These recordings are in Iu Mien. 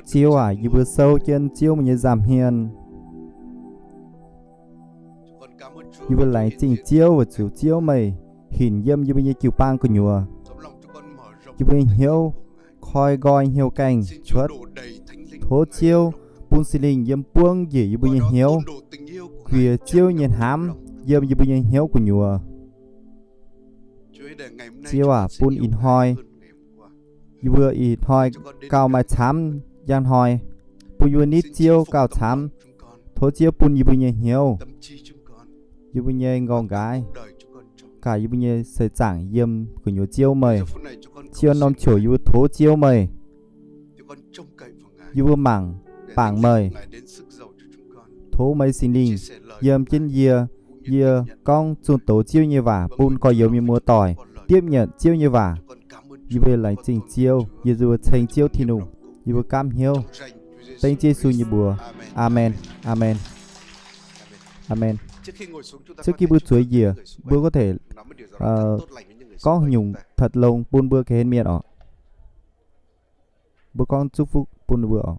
Ziouv aac, yie mbuo souv jienv Ziouv meih nyei nza'hmien. Yie mbuo laengz zingh Ziouv weic zuqc Ziouv meih hinc yiem yie mbuo nyei jiu-baang gu'nyuoz. Yie mbuo nyei hnyouv koi nqoi hnyouv gaengh cuotv. Tov Ziouv bun Singx Lingh yiem buangv njiec yie mbuo nyei hnyouv, kuiec Ziouv nyei hnamv yiem yie mbuo nyei hnyouv gu'nyuoz. Ziouv aac, bun ih hnoi, yie mbuo ih hnoi gauh maaih camv njang hnoi, bun yie mbuo nitv Ziouv gauh camv. Tov Ziouv bun yie mbuo nyei hnyouv, yie mbuo nyei nqorngv nqaaix, gaax yie mbuo nyei seix zaangc yiem gu'nyuoz Ziouv meih. Ziouv, norm ziouc yie mbuo tov Ziouv meih, yie mbuo mangc bangc meih. Tov meih Singx Lingh yiem jienv yie, yie gorngv zunh doz Ziouv nyei waac bun gorx-youz mienh muoz-doic dapv nyanc Ziouv nyei waac. Yie mbuo laengz zingh Ziouv, yie mbuo ceng Ziouv Tin-Hungh. Yie mbuo gaamv hnyouv dengv Yesu nyei mbuox. Aamen. Aamen. Aamen. Trước khi mbuo zueiz njiec, mbuo có thể gorngv nyungc thật lòng bun mbuo ga'hlen mienh oc. Mbuo gorngv chúc phúc bun mbuo oc.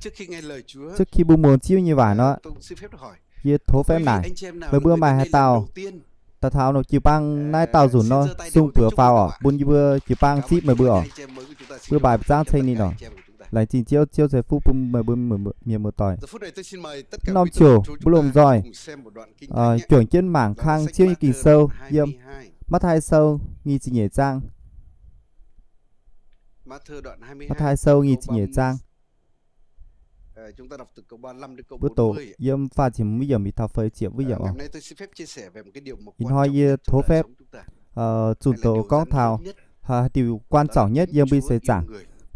Trước khi mbuo muangx Ziouv nyei waac nor, yie tov phép naaic, meih mbuo maaih haaix dauh daaih taux nor jiu-baang naaiv daauh nzunc nor sung mbuox faaux oc, bun yie mbuo jiu-baang zipv meih mbuo oc. Mbuo mbaaic zaangv ceng ninh oc. Laengz zingh Ziouv, Ziouv ceix fuqv bun meih mbuo mienh muoz-doic. Norm ziouc mbuo lomh nzoih juangc jienv mangc kang Ziouv nyei Ging-Sou yiem Matv^taai Sou nyic ziepc nyeic zaang. Matv^taai Sou nyic ziepc nyeic zaang. Mbuo doqc yiem faah ziepc wuov yiemc mingh taux feix ziepc wuov yiemc oc. Ih hnoi yie tov phép zunh doz gorngv taux haaix diuc quan trọng nhất yiem mbuo seix zaangc.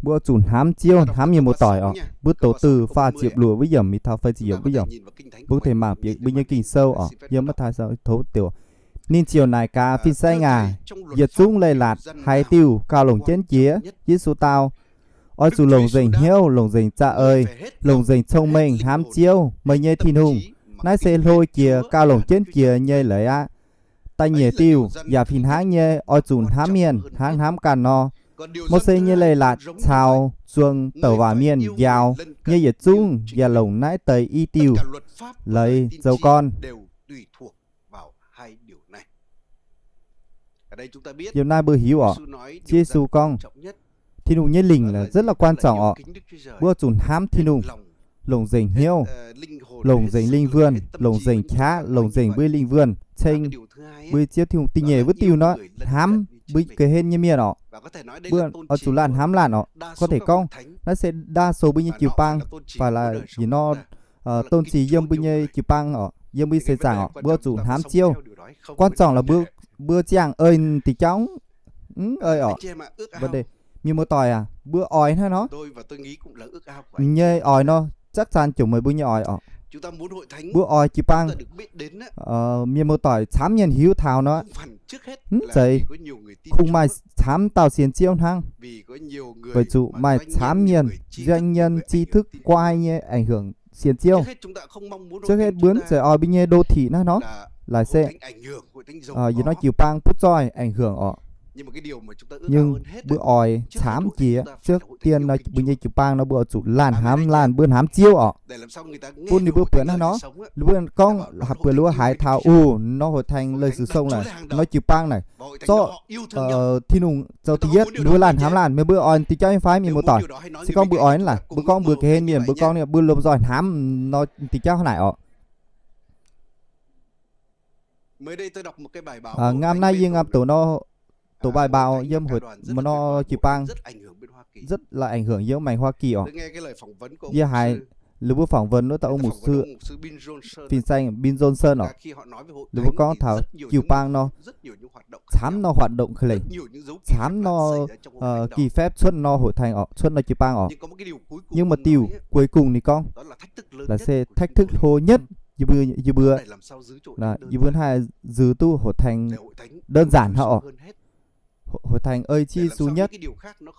Mbuo zuqc hnamv Ziouv, hnamv mienh muoz-doic oc. Mbuo doqc từ faah ziepc luoqc wuov yiemc mingh taux feix ziepc yiemc wuov yiemc. Mbuo có thể mangc bieqc mbuo nyei Ging-Sou oc, yiem Matv^taai Sou tov diuc. Ninh ziouc naaic gaax, Fin-saeng aac, yietc zungv leiz-latc haaix diuc gauh longc jienv jiex? Yesu dau, Oix zuqc longc nzengc hnyouv, longc nzengc za'eix, longc nzengc cong-mengh hnamv Ziouv, meih nyei Tin-Hungh. Naaiv se hlo jiex gauh longc jienv jiex nyei leiz aqv. Da'nyeic diuh yaac fih hnangv nyei, oix zuqc hnamv mienh hnangv hnamv ganh nor. Mose nyei leiz-latc caux zuangx douc waac mienh njaaux nyei yietc zungv yaac longc naaiv deix i diuh leiz zoux gorn. Yiem naaiv mbuo hiuv oc, Ziouv Yesu gorngv, Tin-Hungh nyei lingc rất là quan trọng oc. Mbuo zuqc hnamv Tin-Hungh, longc nzengc hnyouv, longc nzengc lingh wuonh, longc nzengc qaqv, longc nzengc mbuo lingh wuonh ceng mbuo Ziouv Tin-Hungh. Da'nyeic wuov diuh nor, hnamv mbuo ga'hlen nyei mienh oc. Mbuo oix zuqc laanh hnamv laanh oc. Có thể gorngv naaiv se đa số mbuo nyei jiu-baang, phải là yietc norm tôn chỉ yiem mbuo nyei jiu-baang oc, yiem mbuo seix zaangc oc, mbuo zuqc hnamv Ziouv. Quan trọng là mbuo, mbuo ziangh ei diuh jauv, mv ei oc. Mienh muoz-doic aac, mbuo oix hnangv nor, nyei oix nor, chắc chắn jomc meih mbuo nyei oix oc. Mbuo oix jiu-baang, mienh muoz-doic camv mienh hiuv taux nor, mv zeiz kungx maaih camv dauh sienx Ziouv hnangv. Weic zuqc maaih camv mienh, doanh nhân, tri thức, quái nyei ảnh hưởng sienx Ziouv. Trước hết mbuo mv zeiz oix mbuo nyei đô thị naaiv nor, laaic se yietc norm jiu-baang butv zoih ảnh hưởng oc. Nhưng mbuo oix camv jiex, trước tiên nor mbuo nyei jiu-baang nor mbuo oix zuqc laanh hnamv laanh, mbuo hnamv Ziouv oc. Bun ninh mbuo buatc naaiv nor, ninh mbuo gorngv haaix buatc ninh mbuo haiz taux, ov, nor hội thánh lê sự sông naaic, nor jiu-baang naaic, zorqv Tin-Hungh zoux da'yietv, ninh mbuo laanh hnamv laanh, meih mbuo oix diuh jauv nyei fai mienh muoz-doic? Se gorngv mbuo oix hnangv naaic, mbuo gorngv mbuo ga'hlen mienh, mbuo gorngv ninh mbuo lomh nzoih hnamv nor diuh jauv hnangv naaic oc. Ngam naaiv yie ngam doqc nor, doqc bài báo yiem hui, mv nor jiu-baang rất là ảnh hưởng yiem maengc Hoa Kỳ oc. Yie haiz lih mbuo phỏng vấn wuov dauh ong mục sư, Fin-saeng Bill Johnson oc. Lih mbuo gorngv taux jiu-baang nor, camv nor hoạt động kh lengc, camv nor kì phép cuotv nor hội thánh oc, cuotv nor jiu-baang oc. Nhưng mà diuh cuối cùng ninh gorngv, là se thách thức hlo nhất yie mbuo, yie mbuo hnangv haaix nzux duqv hội thánh đơn giản hnangv oc. Hội thánh ei Ziouv Yesu nhất,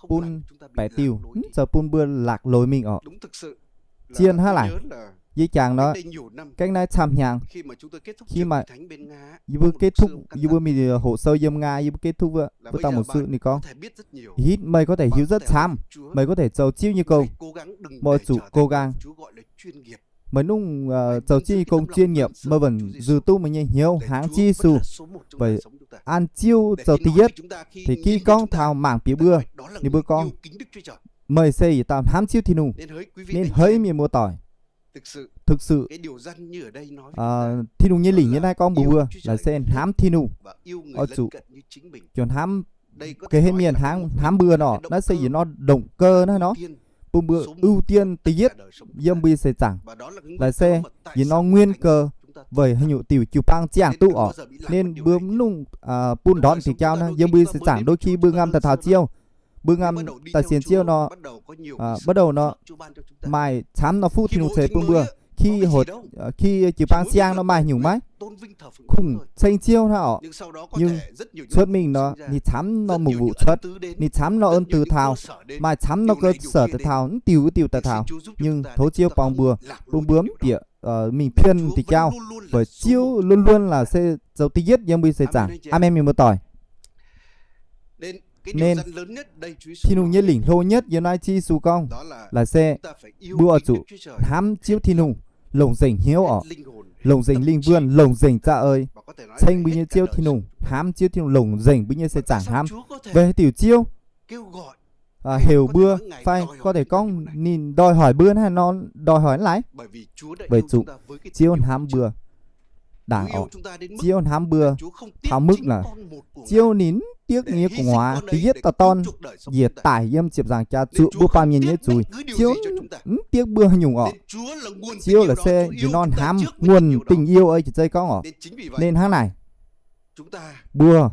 bun baeqc diuh mv zoux bun mbuo lạc lối mingh oc. Zien hnangv laaic, Yie jangx nor, gaengh naaiv camv hnyangx, khi maaih yie mbuo kết thúc, yie mbuo mingh hopv sou yiem Nga, yie mbuo kết thúc wuov, mbuo dauh mục sư ninh gorngv, hitv meih có thể hiuv rất camv, meih có thể zoux Ziouv nyei gong, meih oix zuqc cố gắng. Meih nungc zoux Ziouv nyei gong chuyên nghiệp, meih vẫn giữ duqv meih nyei hnyouv hnangv Ziouv Yesu, weic an Ziouv zoux da'yietv. Thì khi gorngv taux mangc bieqc mbuo, ninh mbuo gorngv, meih se yietc dauh hnamv Ziouv Tin-Hungh. Nên hỡi mienh muoz-doic, thực sự, Tin-Hungh nyei lingc nyei naaiv gorngv mbuox mbuo laaix se hnamv Tin-Hungh, oix zuqc juangc hnamv ga'hlen mienh hnangv hnamv mbuo nor. Naaiv se yietc norm động cơ naaiv nor, bun mbuo ưu tiên da'yietv yiem mbuo nyei seix zaangc. Laaix se yietc norm nguyên cớ weic haaix nyungc diuc jiu-baang ziangh duqv orqc. Nên mbuo mv nungh bun ndortv diuc jauv naaiv yiem mbuo nyei seix zaangc. Đôi khi mbuo ngam daaih taux Ziouv, mbuo ngam daaih sienx Ziouv nor, bắt đầu nor, maaih camv nor fuqv Tin-Hungh ceix bun mbuo. Khi jiu-baang siang nor maaih nyungc maiv kungx ceng Ziouv hnangv orqc. Nhưng cuotv mingh nor ninh camv nor mục vụ cuotv, ninh camv nor ơn từ taux, maaih camv nor cơ sở daaih taux, mv diuh mv diuh daaih taux. Nhưng tov Ziouv borng mbuo, bun mbuo mv bieqc mingh pien diuc jauv, weic Ziouv luôn luôn là se zoux da'yietv yiem mbuo seix zaangc. Aamen, mienh muoz-doic. Nên Tin-Hungh nyei lingc hlo nhất yiem naaiv Ziouv Yesu gorngv laaix se mbuo oix zuqc hnamv Ziouv Tin-Hungh longc nzengc hnyouv orqc, longc nzengc lingh wuonh, longc nzengc za'eix, ceng mbuo nyei Ziouv Tin-Hungh, hnamv Ziouv Tin-Hungh longc nzengc mbuo nyei seix zaangc hnamv. Weic haaix diuc Ziouv heuc mbuo, fai có thể gorngv ninh đòi hỏi mbuo hnangv nor, đòi hỏi hnangv laaix? Weic zuqc Ziouv hnamv mbuo ndaangc orqc. Ziouv hnamv mbuo taux mv lorqc. Ziouv ninh mv diev ninh nyei gu'nguaaz da'yietv dauh Dorn njiec daic yiem ziepc nzaangc jaax zuqc mbuo baamh mienh nyei zuiz. Ziouv mv diev mbuo haaix nyungc orqc. Ziouv laaix se yietc norm hnamv, nguồn tình yêu ei jiex zei gorngv orqc. Nên hnangv naaic, mbuo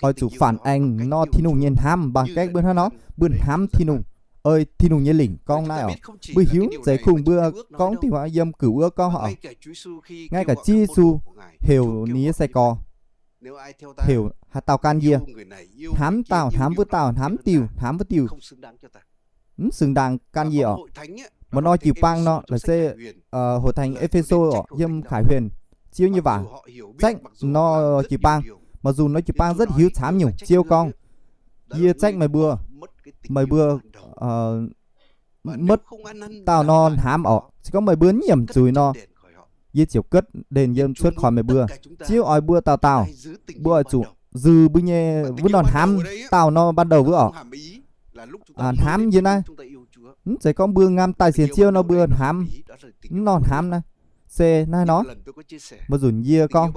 oix zuqc phản ánh nor Tin-Hungh nyei hnamv, bằng cách mbuo hnangv nor mbuo hnamv Tin-Hungh, ei Tin-Hungh nyei lingc gorngv naaiv orqc. Mbuo hiuv mv zeiz kungx mbuo gorngv dingc waac yiem Cựu Ước gorngv orqc. Ngay cả Ziouv Yesu heuc ninh nyei sai-gorx, heuc haaix dauh gan yie, hnamv dauh hnamv wuov dauh, hnamv diuh hnamv wuov diuh, mv xứng đáng gan yie orqc. Maaih norm jiu-baang nor laaix se hội thánh Ê-phê-sô orqc, yiem khải huyền, Ziouv nyei waac zaeqv nor jiu-baang, mặc dù nor jiu-baang rất hiuv camv nyungc. Ziouv gorngv, yie zaeqv meih mbuo, meih mbuo mv dauh nor hnamv orqc. Se gorngv meih mbuo nyiemc zuiz nor, yie ziouc cuotv đèn yiem cuotv khỏi meih mbuo. Ziouv oix mbuo dauh dauh, mbuo oix zuqc zih mbuo nyei wuov norm hnamv, dauh nor ban đầu wuov orqc. Hnamv yiem naaiv, mv zeiz gorngv mbuo ngam daaih sienx Ziouv nor mbuo hnamv wuov norm hnamv naaiv. Se naaiv nor, maaih nzunc yie gorngv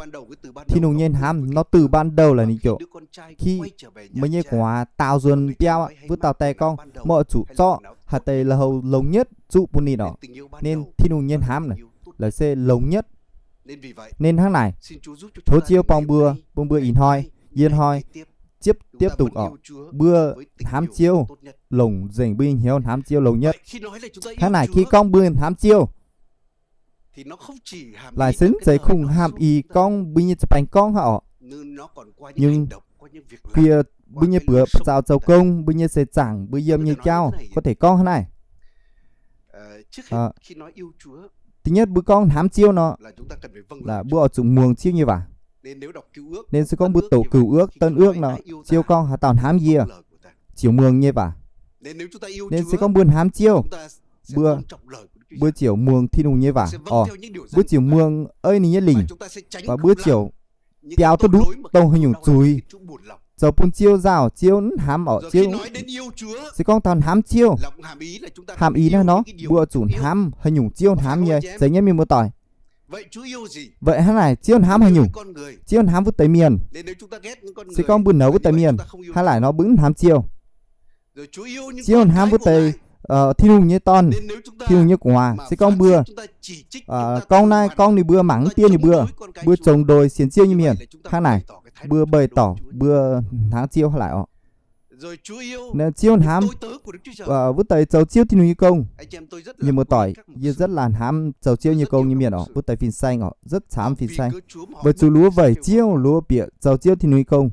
Tin-Hungh nyei hnamv nor, từ ban đầu là ninh ziouc, khi meih nyei gu'nguaaz daaux nzuonx biauv wuov dauh die gorngv, meih oix zuqc zorqv haaix deix lui-houx longx nhất zuqv bun ninh orqc. Nên Tin-Hungh nyei hnamv naaiv laaix se longx nhất. Nên hnangv naaic, tov Ziouv borng mbuo, bun mbuo ih hnoi, yie hnoi, tiếp, tiếp tục orqc, mbuo hnamv Ziouv longc nzengc mbuo nyei hnyouv hnamv Ziouv longx nhất. Hnangv naaic khi gorngv mbuo hnamv Ziouv laaix se mv zeiz kungx hnamv ih gorngv mbuo nyei ziepc baengx gorngv hnangv orqc. Nhưng kuiec mbuo nyei buoz ba'zaux zoux gong, mbuo nyei seix zaangc, mbuo yiem nyei jauv có thể gorngv hnangv naaic. Da'nyeic mbuo gorngv hnamv Ziouv nor, mbuo oix zuqc muangx Ziouv nyei waac. Nên se gorngv mbuo doqc Cựu Ước, Tân Ước nor, Ziouv gorngv haaix dauh hnamv yie ziouc muangx nyei waac. Nên se gorngv mbuo hnamv Ziouv, mbuo, mbuo ziouc muangx Tin-Hungh nyei waac orqc. Mbuo ziouc muangx ei ninh nyei lingc, mbuo ziouc biaux duqv ndutv dongh haaix nyungc zuiz, zoux bun Ziouv nzauh, Ziouv mv hnamv orqc. Ziouv, se gorngv taux hnamv Ziouv, hnamv ih naaiv nor, mbuo zuqc hnamv haaix nyungc Ziouv hnamv nyei, zeiz nyei mienh muoz-doic. Weic hnangv naaic Ziouv hnamv haaix nyungc? Ziouv hnamv wuov deix mienh. Se gorngv mbuo nouz wuov deix mienh, hnangv naaic nor mbuo mv hnamv Ziouv. Ziouv hnamv wuov deix Tin-Hungh nyei dorn, Tin-Hungh nyei gu'nguaaz. Se gorngv mbuo gorngv naaiv gorngv ninh mbuo mangc mv dien ninh mbuo, mbuo chống đối sienx Ziouv nyei mienh, hnangv naaic mbuo bày tỏ mbuo hnamv Ziouv hnangv naaic orqc. Naaiv Ziouv hnamv wuov deix zoux Ziouv Tin-Hungh nyei gong. Mienh muoz-doic, yie rất là hnamv zoux Ziouv nyei gong nyei mienh orqc, wuov deix fin-saeng orqc, rất hnamv fin-saeng. Weic zuqc luov weic Ziouv, luov bieqc zoux Ziouv Tin-Hungh nyei gong.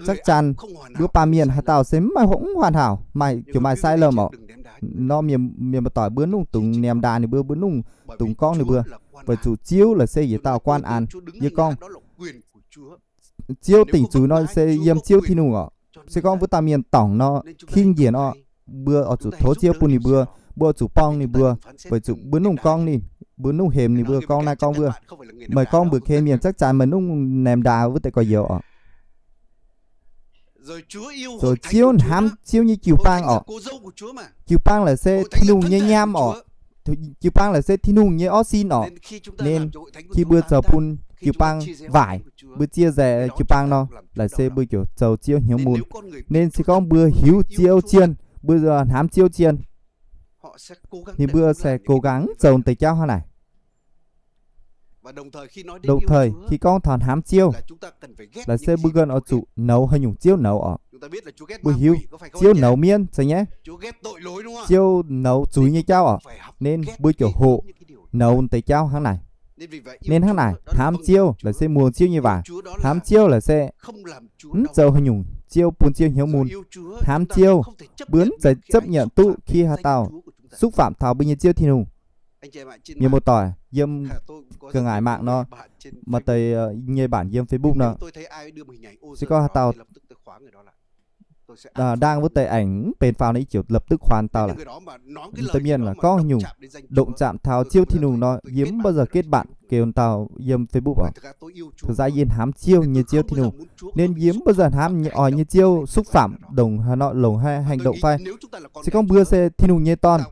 Chắc chắn mbuo baamh mienh haaix dauh se mv maaih hungh, mv hoàn hảo, maaih ziouc maaih sai lầm orqc. Nor mienh muoz-doic, mbuo nungc dungx niemx ndaangc ninh mbuo, mbuo nungc dungx gorngv ninh mbuo. Weic zuqc Ziouv la'siec yietc dauh quan án. Yie gorngv Ziouv dingc zuqc nor se yiem Ziouv Tin-Hungh orqc. Se gorngv mbuo dauh mienh dorngc nor, king njiec nor, mbuo oix zuqc tov Ziouv bun ninh mbuo, mbuo oix zuqc borng ninh mbuo. Weic zuqc mbuo nungc gorngv ninh, mbuo nungc hemx ninh mbuo gorngv naaiv gorngv wuov. Meih gorngv mbuox ken mienh chắc chắn meih nungc niemx ndaangc wuov deix gorx-youz orqc. Zoux Ziouv, hnamv Ziouv nyei jiu-baang orqc. Jiu-baang la'siec Tin-Hungh nyei nyaam orqc. Jiu-baang la'siec Tin-Hungh nyei orv sin orqc. Nên khi mbuo zoux bun jiu-baang waaic, mbuo chia rẽ jiu-baang nor, la'siec mbuo ziouc zoux Ziouv hnyouv mun. Nên se gorngv mbuo hiuv Ziouv zien, mbuo hnamv Ziouv zien, ninh mbuo se cố gắng zoux deix jauv hnangv naaic. Đồng thời, khi gorngv taux hnamv Ziouv, la'siec mbuo ganh oix zuqc nouz haaix nyungc Ziouv nouz orqc. Mbuo hiuv Ziouv nouz mienv zeiz nyaiv, Ziouv nouz zuiz nyei jauv orqc. Nên mbuo ziouc hoqc nouz deix jauv hnangv naaic. Nên hnangv naaic, hnamv Ziouv la'siec muangx Ziouv nyei waac. Hnamv Ziouv la'siec mv zoux haaix nyungc Ziouv bun Ziouv hnyouv mun. Hnamv Ziouv, mbuo mv zeiz chấp nhận duqv khi haaix dauh xúc phạm taux mbuo nyei Ziouv Tin-Hungh. Mienh muoz-doic, yiem ga'ngaaic mangc nor, maaih deix nyei bản yiem Facebook nor, se gorngv haaix dauh đăng wuov deix ảnh mv benx faaux nor, yie ziouc lập tức khóa taux lorqc. Deix mienh gorngv haaix nyungc động chạm taux Ziouv Tin-Hungh nor, yie mv bao giờ kết bạn geu taux yiem Facebook orqc. Thực ra yie hnamv Ziouv nyei Ziouv Tin-Hungh, nên yie mv bao giờ hnamv oix nyei Ziouv xúc phạm dongh haaix nor longc haaix hành động fai. Se gorngv mbuo se Tin-Hungh nyei dorn,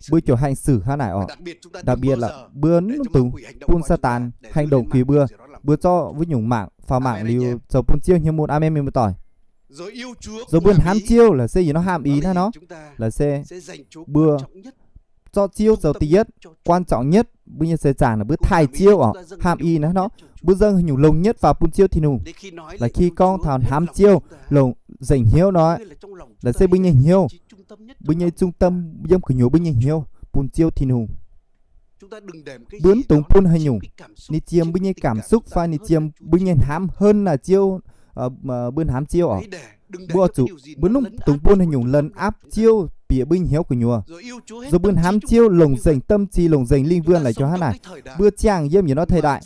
mbuo ziouc hành xử hnangv naaic orqc. Đặc biệt là mbuo mv dungx bun Saadaan hành động quỷ mbuo. Mbuo zorqv wuov nyungc mangc, faaux mangc liuz zoux bun Ziouv hnyouv mun. Aamen, mienh muoz-doic. Zoux mbuo hnamv Ziouv la'siec yietc norm hnamv ih hnangv nor, la'siec mbuo zorqv Ziouv zoux 第一, quan trọng nhất, mbuo nyei seix zaangc naaic mbuo taaih Ziouv orqc, hnamv ih hnangv nor, mbuo dâng haaix nyungc longx nhất faaux bun Ziouv Tin-Hungh. Laaix khi gorngv taux hnamv Ziouv, longc nzengc hnyouv nor, la'siec mbuo nyei hnyouv, mbuo nyei trung tâm yiem gu'nyuoz mbuo nyei hnyouv bun Ziouv Tin-Hungh. Mbuo mv dungx bun haaix nyungc, ninh ziemx mbuo nyei cảm xúc fai ninh ziemx mbuo nyei hnamv hơn naaic Ziouv, mbuo hnamv Ziouv orqc. Mbuo oix zuqc, mbuo mv dungx bun haaix nyungc lấn áp Ziouv bieqc mbuo nyei hnyouv gu'nyuoz. Zoux mbuo hnamv Ziouv longc nzengc tâm trí, longc nzengc linh hồn laaix jauv hnangv naaic. Mbuo ziangh yiem yietc norm thời đại,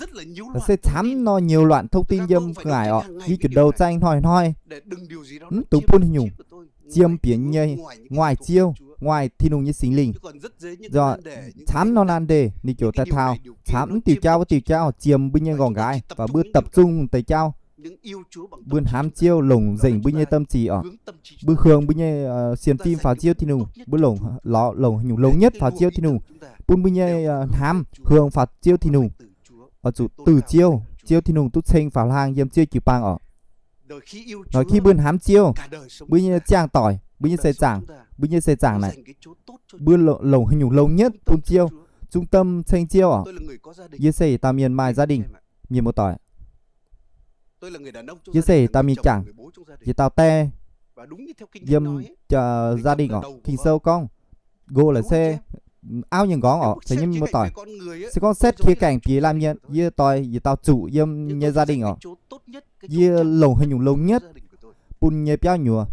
la'siec camv nor nhiều loạn thông tin yiem ga'ngaaic orqc, yie ziouc đấu tranh hnoi-hnoi. Mv dungx bun haaix nyungc ziemx bieqc nyei ngoài Ziouv, ngoài Tin-Hungh nyei Singx Lingh. Camv nor nan deix ninh ziouc daaih taux camv mv diuh jauv wuov diuh jauv ziemx mbuo nyei nqorngv-nqaaix, baac mbuo tập trung deix jauv. Mbuo hnamv Ziouv longc nzengc mbuo nyei tâm trí orqc. Mbuo hương mbuo nyei sienx fim faaux Ziouv Tin-Hungh, mbuo longc, longc haaix nyungc longx nhất faaux Ziouv Tin-Hungh, bun mbuo nyei hnamv hương faaux Ziouv Tin-Hungh. Oix zuqc từ Ziouv, Ziouv Tin-Hungh duqv ceng faaux hlang yiem Ziouv jiu-baang orqc. Nor khi mbuo hnamv Ziouv, mbuo nyei ziangh doic, mbuo nyei seix zaangc, mbuo nyei seix zaangc naaic, mbuo longc haaix nyungc longx nhất bun Ziouv, trung tâm ceng Ziouv orqc. Yie se yietc dauh mienh maaih gia đình, mienh muoz-doic. Yie se yietc dauh mienh jangc, yietc dauh die, yiem gia đình orqc. Ging-Sou gorngv, nqox la'siec auv nyei nqorngv orqc, caux nyei mienh muoz-doic. Se gorngv xét khía cạnh bieqc laanh mienh, yie doix yietc dauh zuqc yiem nyei gia đình orqc. Yie longc haaix nyungc longx nhất bun nyei biauv nyuoz.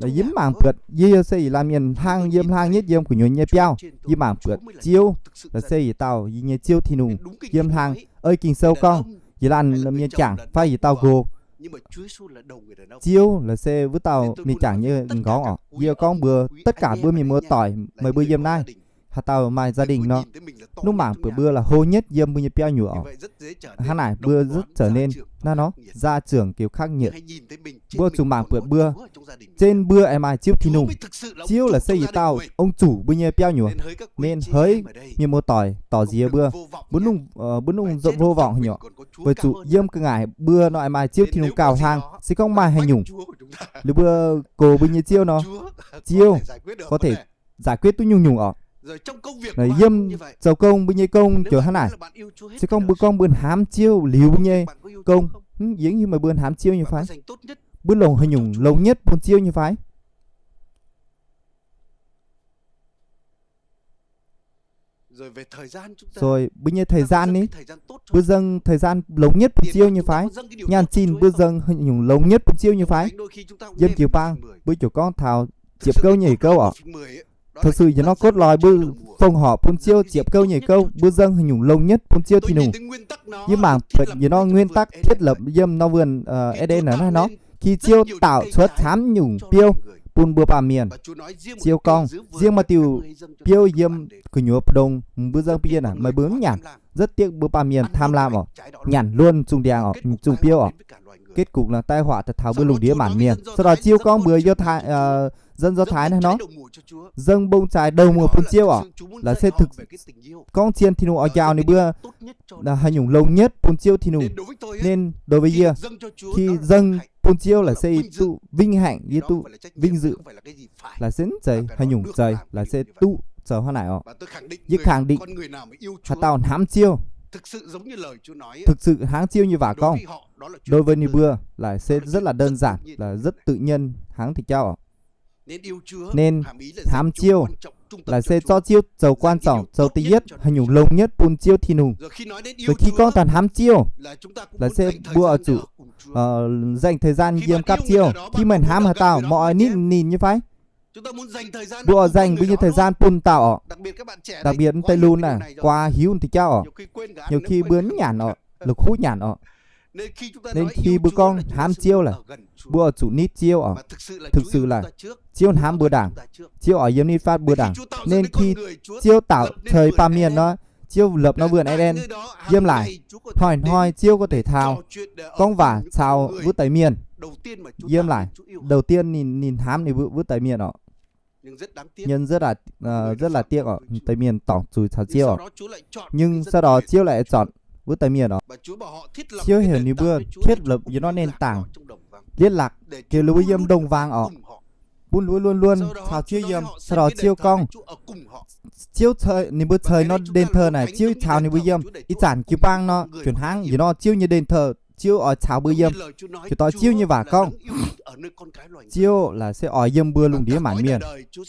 Yie mv mangc buatc yie se yietc laanh mienh hlang yiem, hlang nhất yiem gu'nyuoz nyei biauv. Yie mangc buatc Ziouv, la'siec yietc dauh yie nyei Ziouv Tin-Hungh yiem hlang. Ei Ging-Sou gorngv, yietc laanh mienh jangc fai yietc dauh nqox, Ziouv la'siec wuov dauh mienh jangc nyei nqorngv orqc. Yie gorngv mbuox tất cả mbuo mienh muoz-doic, meih mbuo yiem naaiv, haaix dauh maaih gia đình nor, mv mangc buatc mbuo là hô nhất yiem mbuo nyei biauv nyuoz orqc. Hnangv naaic mbuo rất trở nên hnangv nor gia trưởng kiểu khắc nghiệt. Mbuo zuqc mangc buatc mbuo, zinh mbuo aengx maaih Ziouv Tin-Hungh. Ziouv la'siec yietc dauh ông chủ mbuo nyei biauv nyuoz. Nên hỡi mienh muoz-doic, dorc nziex mbuo, mbuo mv, mbuo mv dungx vô vọng haaix nyungc. Weic zuqc yiem ga'ngaaic mbuo nor aengx maaih Ziouv Tin-Hungh gauh hlang. Se gorngv maaih haaix nyungc, liuz mbuo gox mbuo nyei Ziouv nor, Ziouv có thể giải quyết duqv nyungc-nyungc orqc. Yiem zoux gong mbuo nyei gong ziouc hnangv naaic. Se gorngv mbuo gorngv mbuo hnamv Ziouv liuz mbuo nyei gong, yie hiuv meih mbuo hnamv Ziouv nyei fai? Mbuo longc haaix nyungc longx nhất bun Ziouv nyei fai? Rồi mbuo nyei thời gian ni, mbuo dâng thời gian longx nhất bun Ziouv nyei fai? Nyaanh zinh mbuo dâng haaix nyungc longx nhất bun Ziouv nyei fai? Yiem jiu-baang mbuo ziouc gorngv taux ziepc gouv nyei gouv oc. Thực sự yietc norm cốt lõi mbuo fongc horc bun Ziouv ziepc gouv nyei gouv, mbuo dâng haaix nyungc longx nhất bun Ziouv Tin-Hungh. Yie mangc yietc norm nguyên tắc thiết lập yiem norm vườn Eden naaiv nor, khi Ziouv tạo cuotv camv nyungc biouv bun mbuo baamh mienh, Ziouv gorngv, ziouc maaih diuh biouv yiem gu'nyuoz mbu'ndongx, mbuo dâng bun yie naaic, meih mbuo mv nyanc. Rất tiếc mbuo baamh mienh tham lam oc, nyanc luôn zungh ndiangx oc, zungh biouv oc. Kết cục là tai họa daaih taux mbuo lungh ndiev maanc mienh. Sau đó Ziouv gorngv mbuox Yudatc, dân Do Thái naaiv nor, dâng mbong-zaaix đầu mùa bun Ziouv oc, là sẽ thực, gorngv zien Tin-Hungh oix njaaux ninh mbuo haaix nyungc longx nhất bun Ziouv Tin-Hungh. Nên đối với yie, khi dâng bun Ziouv là sẽ duqv vinh hạnh, yie duqv vinh dự, là sẽ mv zeiz haaix nyungc, zeiz là sẽ duqv zoux hnangv naaic oc. Yie khẳng định, haaix dauh hnamv Ziouv, thực sự hnangv Ziouv nyei waac gorngv, đối với ninh mbuo là sẽ rất là đơn giản, là rất tự nhiên hnangv deix jauv oc. Nên hnamv Ziouv là sẽ zorqv Ziouv zoux quan trọng, zoux第一, haaix nyungc longx nhất bun Ziouv Tin-Hungh. Rồi khi gorngv taux hnamv Ziouv là sẽ mbuo oix zuqc dành thời gian yiem gapv Ziouv. Khi meih hnamv haaix dauh, meih oix nitv ninh nyei fai? Mbuo oix dành mbuo nyei thời gian bun dauh oc. Đặc biệt mv deix lunx naaic, guaa hiuv deix jauv oc. Nhiều khi mbuo mv nyanc oc, la'kuqv nyanc oc. Nên khi mbuo gorngv hnamv Ziouv lorqc, mbuo oix zuqc nitv Ziouv oc. Thực sự là Ziouv hnamv mbuo ndaangc, Ziouv oix yiem nitv fatv mbuo ndaangc. Nên khi Ziouv tạo ceix baamh mienh nor, Ziouv lập norm vườn Eden, yiem laaic hnoi-hnoi Ziouv có thể taux, gorngv waac caux wuov deix mienh. Yiem laaic, đầu tiên ninh, ninh hnamv ninh wuov deix mienh oc. Nhưng rất là, rất là tiếc oc, deix mienh dorngc zuiz caux Ziouv oc. Nhưng sau đó Ziouv lại chọn wuov deix mienh oc. Ziouv heuc ninh mbuo thiết lập yietc norm nền tảng liên lạc, heuc ninh mbuo yiem đồng vắng oc, bun ninh mbuo luôn luôn caux Ziouv yiem. Sau đó Ziouv gorngv, Ziouv ceix, ninh mbuo ceix norm đền thờ naaic, Ziouv caux ninh mbuo yiem. Ih zanc jiu-baang nor, juangc hnangv yietc norm Ziouv nyei đền thờ, Ziouv oix caux mbuo yiem. Ziouc doix Ziouv nyei waac gorngv, Ziouv là sẽ oix yiem mbuo lungh ndiev maanc mienh.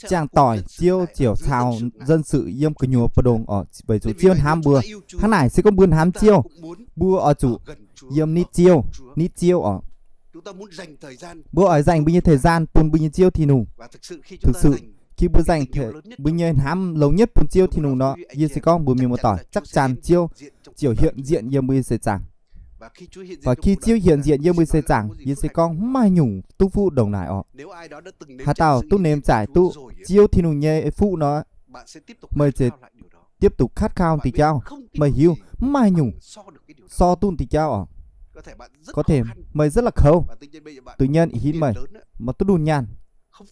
Ziangh doic Ziouv ziouc caux dân sự yiem gu'nyuoz mbu'ndongx oc, weic zuqc Ziouv hnamv mbuo. Hnangv naaic se gorngv mbuo hnamv Ziouv, mbuo oix zuqc yiem nitv Ziouv, nitv Ziouv oc. Mbuo oix dành mbuo nyei thời gian bun mbuo nyei Ziouv Tin-Hungh. Thực sự, khi mbuo dành mbuo nyei hnamv longx nhất bun Ziouv Tin-Hungh nor, yie se gorngv mbuo mienh muoz-doic chắc chắn Ziouv ziouc hiện diện yiem mbuo nyei seix zaangc. Và khi Ziouv hiện diện yiem mbuo seix zaangc, yie se gorngv mv maaih nyungc duqv fuqv ndongc naaic oc. Haaix dauh duqv nemmh zaaic duqv Ziouv Tin-Hungh nyei fuqv nor, meih ziouc tiếp tục khát khao deix jauv. Meih hiuv mv maaih nyungc so duqv deix jauv oc. Có thể meih rất là kouv, tự nhiên ih hitv meih maiv duqv ndunh nyaanh, mv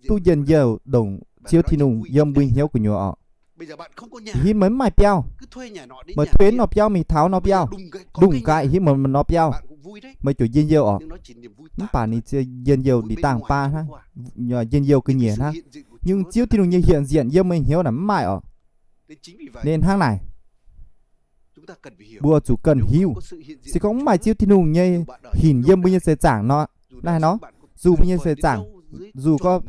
duqv njien-youh ndongc Ziouv Tin-Hungh yiem mbuo hnyouv gu'nyuoz oc. Ih hitv meih mv maaih biauv, meih thuê norm biauv, meih taux norm biauv, ndongc gaax ih hitv meih norm biauv, meih ziouc njien-youh oc. Mv baac ninh njien-youh ndie dangh baav hnangv, njien-youh ga'nyiec hnangv. Nhưng Ziouv Tin-Hungh nyei hiện diện yiem meih hnyouv naaic mv maaih oc. Nên hnangv naaic, mbuo zuqc cần hiuv, se gorngv mv maaih Ziouv Tin-Hungh nyei hinc yiem mbuo nyei seix zaangc nor, naaiv nor, dù mbuo nyei seix zaangc, dù có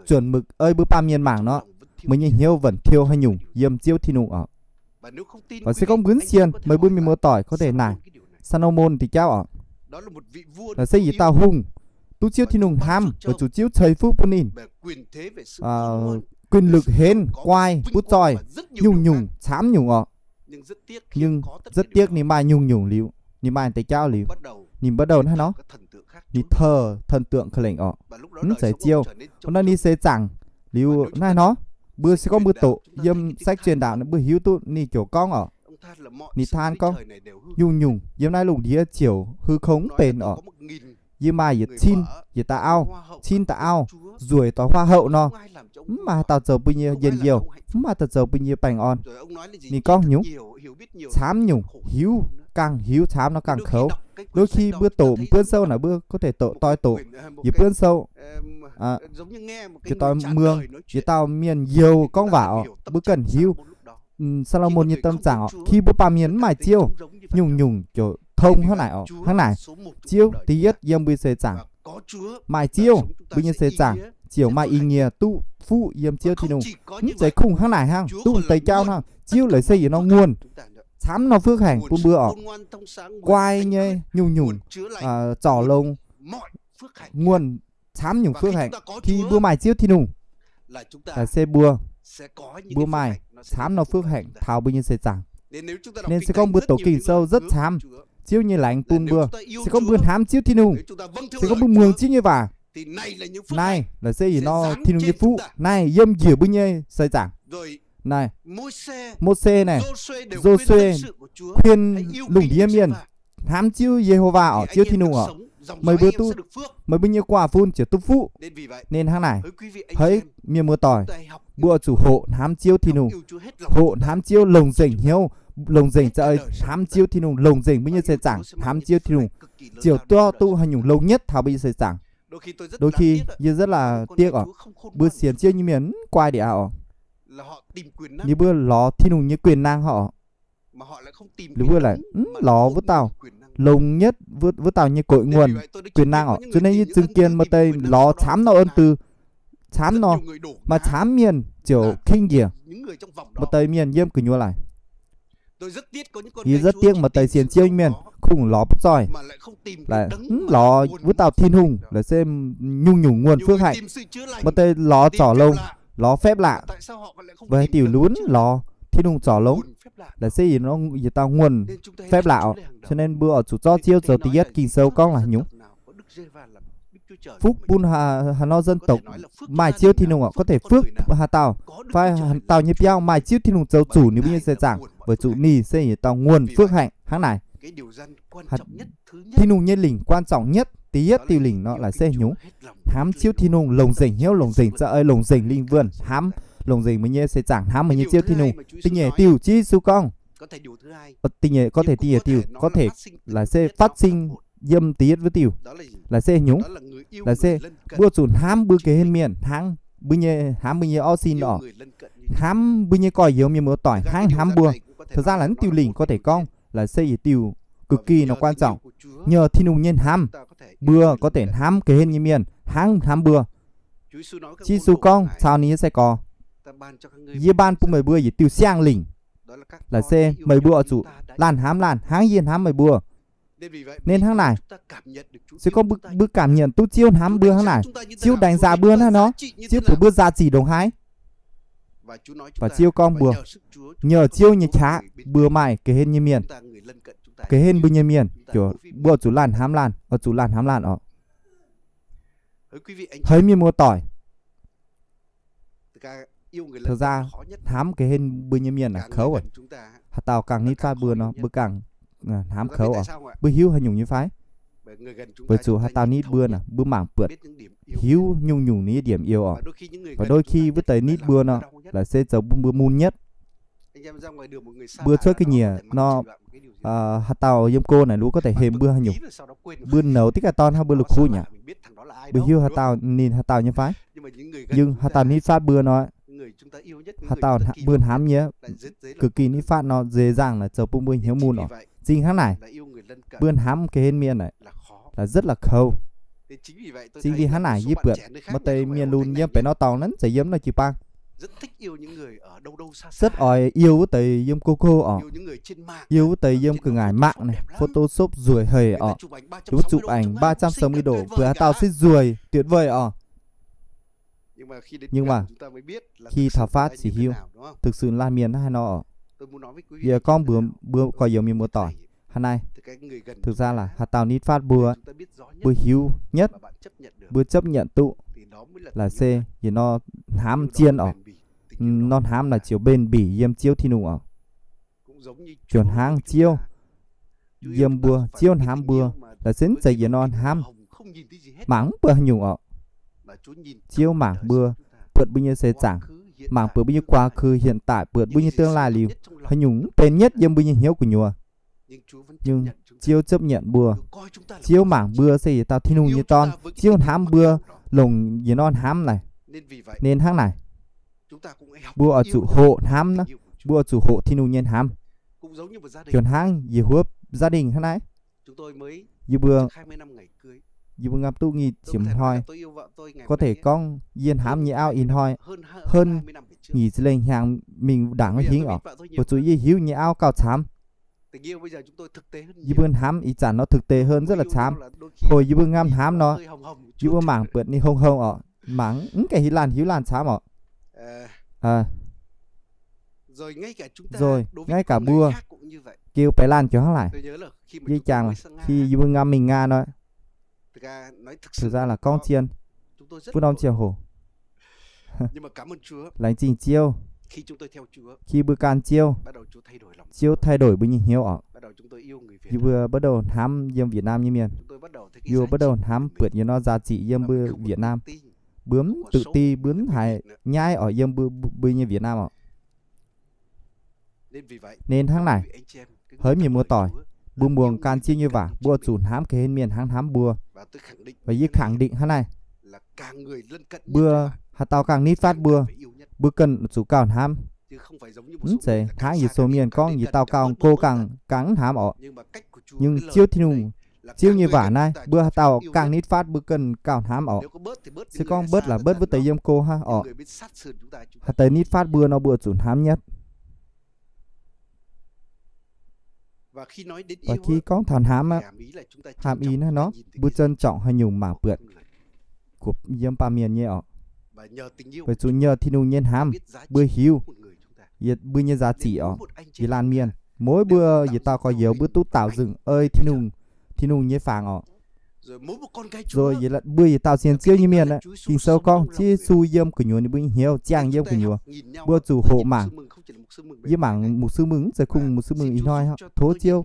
chuẩn mực ei mbuo baamh mienh mangc nor, meih nyei hnyouv vẫn thiếu haaix nyungc yiem Ziouv Tin-Hungh oc. Và se gorngv mbuo mv sienx, meih mbuo mienh muoz-doic có thể naaic Sa-lô-môn deix jauv oc. Là se yietc dauh hungh, duqv Ziouv Tin-Hungh hnamv, weic zuqc Ziouv ceix fuqv bun ninh quyền lực, hến, guai, butv zoih, nyungc-nyungc camv nyungc oc. Nhưng rất tiếc ninh maaih nyungc-nyungc liuz, ninh maaih deix jauv liuz, ninh bắt đầu naaiv nor, ninh thờ thần tượng kơ lengc oc, mv zeiz Ziouv. Wuov nor ninh seix zaangc liuz naaiv nor, mbuo se gorngv mbuo doqc yiem sách truyền đạo mbuo hiuv duqv ninh ziouc gorngv oc. Ninh than gorngv, nyungc-nyungc yiem naaiv lungh ndiev ziouc hư không mv benx oc. Yie maaih yietc cin, yietc dauh auv, cin dauh auv, nzueic doix hoa hậu nor, mv maaih haaix dauh zoux mbuo nyei njien-youh, mv maaih haaix dauh zoux mbuo nyei baengh orn. Ninh gorngv nyungc, camv nyungc, hiuv, gangh hiuv camv nor gangh kouv. Đôi khi mbuo doqc buonv sou naaic mbuo có thể doqc, doix doqc yietc buonv sou, doix muong, yietc dauh mienh youh gorngv waac oc, mbuo ganh hiuv. Sa-lô-môn nyei tâm trạng oc, khi mbuo baamh mienh mv maaih Ziouv, nyungc-nyungc ziouc tong hnangv naaic oc. Hnangv naaic, Ziouv da'yietv yiem mbuo nyei seix zaangc. Maaih Ziouv, mbuo nyei seix zaangc ziouc maaih ih nyie duqv fuqv yiem Ziouv Tin-Hungh. Mv zeiz kungx hnangv naaic hnangv, duqv deix jauv hnangv. Ziouv laic se yietc norm nguonh camv norm phước hạnh bun mbuo oc. Guai nyei nyungc-nyungc zorc longx, nguonh camv nyungc phước hạnh. Khi mbuo maaih Ziouv Tin-Hungh, laic se mbuo, mbuo maaih camv norm phước hạnh taux mbuo nyei seix zaangc. Nên se gorngv mbuo doqc Ging-Sou rất camv, Ziouv nyei laengz bun mbuo, se gorngv mbuo hnamv Ziouv Tin-Hungh, se gorngv mbuo muangx Ziouv nyei waac, naaiv laic se yietc norm Tin-Hungh nyei fuqv naaiv yiem njiec mbuo nyei seix zaangc. Naaiv, Mose naaiv, Yo^su^e, kuin lungh ndiev mienh hnamv Ziouv Ye^ho^waa oc, Ziouv Tin-Hungh oc. Meih mbuo duqv, meih mbuo nyei guaav fun ziouc duqv fuqv. Nên hnangv naaic, haiz mienh muoz-doic, mbuo oix zuqc hoqc hnamv Ziouv Tin-Hungh, hoqc hnamv Ziouv longc nzengc hnyouv, longc nzengc za'eix hnamv Ziouv Tin-Hungh, longc nzengc mbuo nyei seix zaangc hnamv Ziouv Tin-Hungh, ziouc duqv, duqv haaix nyungc longx nhất taux mbuo nyei seix zaangc. Đôi khi yie rất là tiếc oc, mbuo sienx Ziouv nyei mienh mv guai ndiev aqv oc. Ninh mbuo lorz Tin-Hungh nyei quyền năng oc. Ninh mbuo lorz wuov dauh longx nhất, wuov dauh nyei koiv nguonh quyền năng oc. Zuov naaiv yie zungh jien maaih deix lorz camv norm ơn dui, camv norm, maaih camv mienh ziouc kingh njiec, maaih deix mienh yiem gu'nyuoz laic. Yie rất tiếc maaih deix sienx Ziouv nyei mienh kungx lorz butv zoih, laic mv lorz wuov dauh Tin-Hungh laic se nyungc-nyungc nguồn phước hạnh. Maaih deix lorz zorc longx, lorz phép lạ. Weic haaix diuc mv lorz Tin-Hungh zorc longx? Laic se yietc dauh nguồn phép lạ oc. Cho nên mbuo oix zuqc zorqv Ziouv zoux da'yietv. Ging-Sou gorngv la'nyungc, phúc bun haaix nor dân tộc maaih Ziouv Tin-Hungh oc, có thể phước haaix dauh fai haaix dauh nyei biauv maaih Ziouv Tin-Hungh zoux zuqc ninh mbuo nyei seix zaangc, weic zuqc ninh se yietc dauh nguồn phước hạnh hnangv naaic. Tin-Hungh nyei lingc quan trọng nhất, da'yietv diuh lingc nor laic se nyungc, hnamv Ziouv Tin-Hungh longc nzengc hnyouv, longc nzengc za'eix, longc nzengc lingh wuonh hnamv, longc nzengc meih nyei seix zaangc hnamv meih nyei Ziouv Tin-Hungh. Da'nyeic diuh, Ziouv Yesu gorngv, da'nyeic, có thể da'nyeic diuh, có thể laic se phát sinh yiem da'yietv wuov diuh. Laic se nyungc, laic se mbuo zuqc hnamv mbuo geh hên mienh hnangv mbuo nyei, hnamv mbuo nyei orv sin oc, hnamv mbuo nyei gorx-youz mienh muoz-doic hnangv hnamv mbuo. Thực ra là naaiv diuh lingc có thể gorngv laic se yietc diuh cực kỳ nor quan trọng. Nhờ Tin-Hungh nyei hnamv, mbuo có thể hnamv geh hên nyei mienh hnangv hnamv mbuo. Ziouv Yesu gorngv caux ninh nyei sai-gorx, yie ban bun meih mbuo yietc diuh siang-lingc, laic se meih mbuo oix zuqc laanh hnamv laanh hnangv yie hnamv meih mbuo. Nên hnangv naaic, se gorngv mbuo cảm nhận duqv Ziouv hnamv mbuo hnangv naaic, Ziouv đánh giá mbuo hnangv nor, Ziouv buatc mbuo giá trị ndongc haaix. Và Ziouv gorngv mbuo, nhờ Ziouv nyei qaqv mbuo maaih geh hên nyei mienh, geh hên mbuo nyei mienh, mbuo oix zuqc laanh hnamv laanh, oix zuqc laanh hnamv laanh oc. Haiz mienh muoz-doic, thực ra hnamv geh hên mbuo nyei mienh naaic kouv. Haaix dauh gangh nitv fatv mbuo nor mbuo gangh hnamv kouv oc. Mbuo hiuv haaix nyungc nyei fai? Weic zuqc haaix dauh nitv mbuo naaic mbuo mangc buatc, hiuv nyungc-nyungc ninh nyei điểm yếu oc. Và đôi khi wuov deix nitv mbuo nor laic se zoux bun mbuo mun nhất. Mbuo cuotv ga'nyiec nor, haaix dauh yiem go naaic lu có thể hemx mbuo haaix nyungc. Mbuo nouz diqv gaax dorn hnangv mbuo la'kuqv nyei aqv. Mbuo hiuv haaix dauh ninh haaix dauh nyei fai? Nhưng haaix dauh nitv fatv mbuo nor, haaix dauh mbuo hnamv nyei, cực kỳ nitv fatv nor dễ dàng naaic zoux bun mbuo hnyouv mun oc. Zingh hnangv naaic, mbuo hnamv geh hên mienh naaic là rất là kouv. Chính vì hnangv naaic yie buatc maaih deix mienh lunx yiem benx nor dorngx naaiv, mv zeiz yiem nor jiu-baang, rất oix yêu wuov deix yiem Google oc, yêu wuov deix yiem ga'ngaaic mạng naaic, Photoshop nzueic haic oc, chụp ảnh ba trăm sáu mươi độ, buatc haaix dauh se nzueic tuyệt vời oc. Nhưng mà khi thảo phát si hiu, thực sự laanh mienh haaix nor oc. Yie gorngv mbuox mbuo gorx-youz mienh muoz-doic hnangv naaiv, thực ra là haaix dauh nitv fatv mbuo, mbuo hiuv nhất, mbuo chấp nhận duqv, là se yietc norm hnamv zien oc. Norm hnamv naaic ziouc bền bỉ yiem Ziouv Tin-Hungh oc. Ziouc hnangv Ziouv yiem mbuo, Ziouv hnamv mbuo, là se mv zeiz yietc norm hnamv mangc mv buatc haaix nyungc oc. Ziouv mangc mbuo, buatc mbuo nyei seix zaangc, mangc buatc mbuo nyei quá khứ, hiện tại, buatc mbuo nyei tương lai liuz, haaix nyungc mv benx nhất yiem mbuo nyei hnyouv gu'nyuoz. Nhưng Ziouv chấp nhận mbuo. Ziouv mangc mbuo se yietc dauh Tin-Hungh nyei dorn. Ziouv hnamv mbuo longc yietc norm hnamv naaic. Nên hnangv naaic, mbuo oix zuqc hoqc hnamv, mbuo oix zuqc hoqc Tin-Hungh nyei hnamv. Ziouc hnangv yie huov gia đình hnangv naaiv. Yie mbuo, yie mbuo ngam duqv nyic ziepc hnoi, có thể gorngv yie hnamv nyei auv ih hnoi hơn nyic ziepc lengh hnyangx mingh ndaangc wuov hingv oc. Weic zuqc yie hiuv nyei auv gauh camv. Yie mbuo hnamv ih zanc nor thực tế hơn rất là camv. Houc yie mbuo ngam hnamv nor, yie mbuo mangc buatc ninh hongh hongh oc, mangc mv gaengh hiuv laanh hiuv laanh camv oc. Rồi ngay cả mbuo, geu beix laanh ziouc hnangv naaic. Yie jangx, khi yie mbuo ngam mingh Nga nor, thực ra là gorngv zien, wuov norm ziangh hoc, laengz zingh Ziouv, khi mbuo gan Ziouv, Ziouv thay đổi mbuo nyei hnyouv oc. Yie mbuo bắt đầu hnamv yiem Việt Nam nyei mienh. Yie mbuo bắt đầu hnamv buatc yietc norm giá trị yiem mbuo Việt Nam. Mbuo mv tự ti, mbuo mv haiz nyaiv oc yiem mbuo, mbuo nyei Việt Nam oc. Nên hnangv naaic, hỡi mienh muoz-doic, mbuo muangx gan Ziouv nyei waac, mbuo zuqc hnamv ga'hlen mienh hnangv hnamv mbuo. Và yie khẳng định hnangv naaiv, mbuo haaix dauh gangh nitv fatv mbuo, mbuo ganh zuqc gauh hnamv. Mv zeiz hnangv yietc sou mienh gorngv yietc dauh gauh go gangh, gangh mv hnamv oc. Nhưng Ziouv Tin-Hungh, Ziouv nyei waac naaiv, mbuo haaix dauh gangh nitv fatv mbuo ganh gauh hnamv oc. Se gorngv bớt là bớt wuov deix yiem go hnangv oc. Haaix deix nitv fatv mbuo nor mbuo zuqc hnamv nhất. Và khi gorngv taux hnamv aqv, hàm ý naaiv nor, mbuo trân trọng haaix nyungc mangc buatc yiem baamh mienh nyei oc. Weic zuqc nhờ Tin-Hungh nyei hnamv, mbuo hiuv yietc mbuo nyei giá trị oc. Yietc laanh mienh, mỗi mbuo yietc dauh gorx-youz mbuo duqv tạo dựng ei Tin-Hungh, Tin-Hungh nyei fangx oc. Rồi mbuo yietc dauh sienx Ziouv nyei mienh aeqv, Ging-Sou gorngv Ziouv Yesu yiem gu'nyuoz ninh mbuo nyei hnyouv, ziangh yiem gu'nyuoz, mbuo zuqc hoqc mangc. Yie mangc mục sư Mưng, mv zeiz kungx mục sư Mưng ih hnoi, tov Ziouv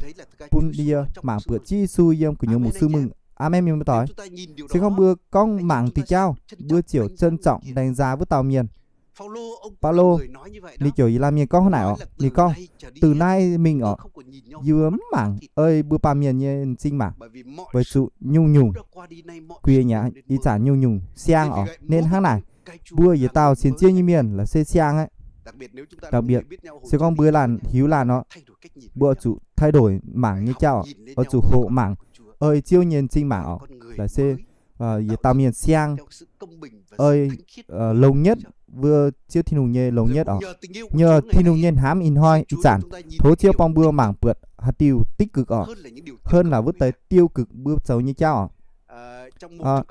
bun yie mangc buatc Ziouv Yesu yiem gu'nyuoz mục sư Mưng. Aamen, mienh muoz-doic. Se gorngv mbuo gorngv mangc diuh jauv, mbuo ziouc trân trọng đánh giá wuov dauh mienh. Baulo, ninh ziouc yietc laanh mienh gorngv hnangv naaic oc. Ninh gorngv, từ nay mingh oc, yie mbuo mv mangc ei mbuo baamh mienh nyei m'zing mangc, weic zuqc nyungc-nyungc, quiex nyaiv ih zanc nyungc-nyungc siang oc. Nên hnangv naaic, mbuo yietc dauh sienx Ziouv nyei mienh laaix se siang aqv. Đặc biệt, se gorngv mbuo laanh hiuv laanh oc, mbuo oix zuqc thay đổi mangc nyei jauv, oix zuqc hoqc mangc ei Ziouv nyei m'zing mangc oc. Laaix se yietc dauh mienh siang ei longx nhất, mbuo Ziouv Tin-Hungh nyei longx nhất oc. Nhờ Tin-Hungh nyei hnamv ih hnoi ih zanc, tov Ziouv bun mbuo mangc buatc haaix diuh tích cực oc, hơn là wuov deix tiêu cực mbuo zoux nyei jauv oc.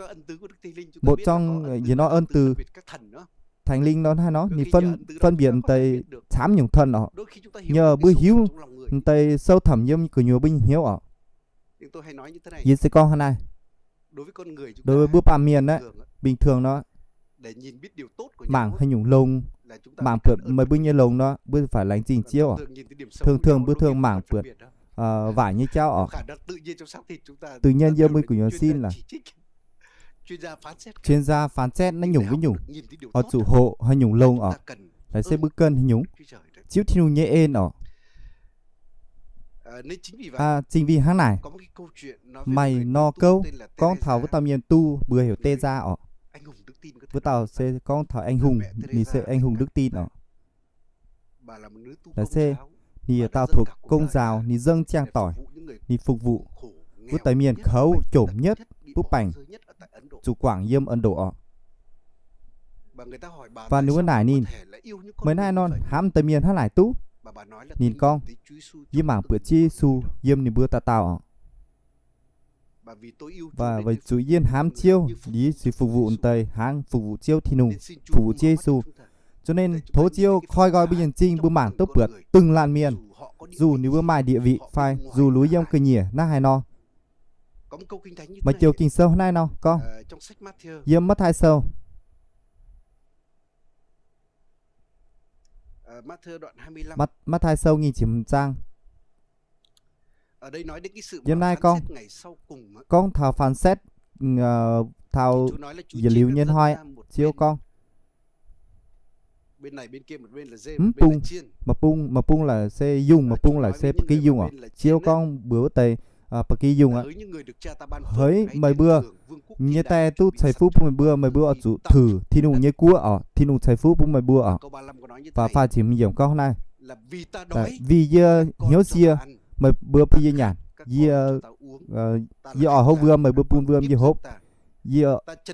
Một trong yietc norm ân từ, Thánh Linh nor hnangv nor, ninh phân biệt deix camv nyungc thần oc. Nhờ mbuo hiuv deix sâu thẳm yiem gu'nyuoz mbuo nyei hnyouv oc. Yie se gorngv hnangv naaiv, đối với mbuo baamh mienh aeqv, bình thường nor, mangc haaix nyungc longx, mangc buatc meih mbuo nyei longx nor, mbuo phải laengz zingh Ziouv oc. Thường thường mbuo thường mangc buatc waaic nyei jauv oc. Tự nhiên yiem mbuo gu'nyuoz sin là chuyên gia phán xét naaiv nyungc wuov nyungc, oix zuqc hoqc haaix nyungc longx oc. Laaix se mbuo ganh haaix nyungc, Ziouv Tin-Hungh nyei en oc. Chính vì hnangv naaic, maaih nor gouv gorngv taux wuov dauh mienh tu mbuox heuc Tê Gia oc. Wuov dauh se gorngv taux anh hùng, ninh se anh hùng đức tin oc. Laaix se ninh yietc dauh thuộc công giáo, ninh dâng ziangh doic, ninh phục vụ wuov deix mienh kouv jomc nhất, butv baengc, zuqc guangc yiem Ấn Độ oc. Và ninh wuov naaic ninh, meih naaiv nor hnamv deix mienh hnangv naaic duqv? Ninh gorngv, yie mangc buatc Ziouv Yesu yiem ninh mbuo dauh dauh oc. Và weic zuqc yie hnamv Ziouv, yie se phục vụ deix hnangv phục vụ Ziouv Tin-Hungh, phục vụ Ziouv Yesu. Cho nên tov Ziouv koi nqoi mbuo nyei m'zing mbuo mangc duqv buatc từng laanh mienh, dù ninh mbuo maaih địa vị fai dù ninh mbuo yiem ga'nyiec hnangv haaix nor. Maaih joux Ging-Sou hnangv naaiv nor gorngv, yiem Matv^taai Sou, Matv^taai Sou nyic ziepc hmz zaang. Yiem naaiv gorngv, gorngv taux phán xét, taux yietc liuz nyei hnoi, Ziouv gorngv, mv bung, mv bung, mv bung laaix se yungh, mv bung laaix se ba'gi yungh oc. Ziouv gorngv mbuox wuov deix ba'gi yungh aqv, heix meih mbuo nyei die duqv ceix fuqv bun meih mbuo, meih mbuo oix zuqc thử Tin-Hungh nyei guoqv oc, Tin-Hungh ceix fuqv bun meih mbuo oc. Và phai ziemx yiemc gorngv naaiv, vì yie hnyouv sie, meih mbuo bun yie nyanc. Yie, yie oix hopv wuom, meih mbuo bun wuom yie hopv. Yie,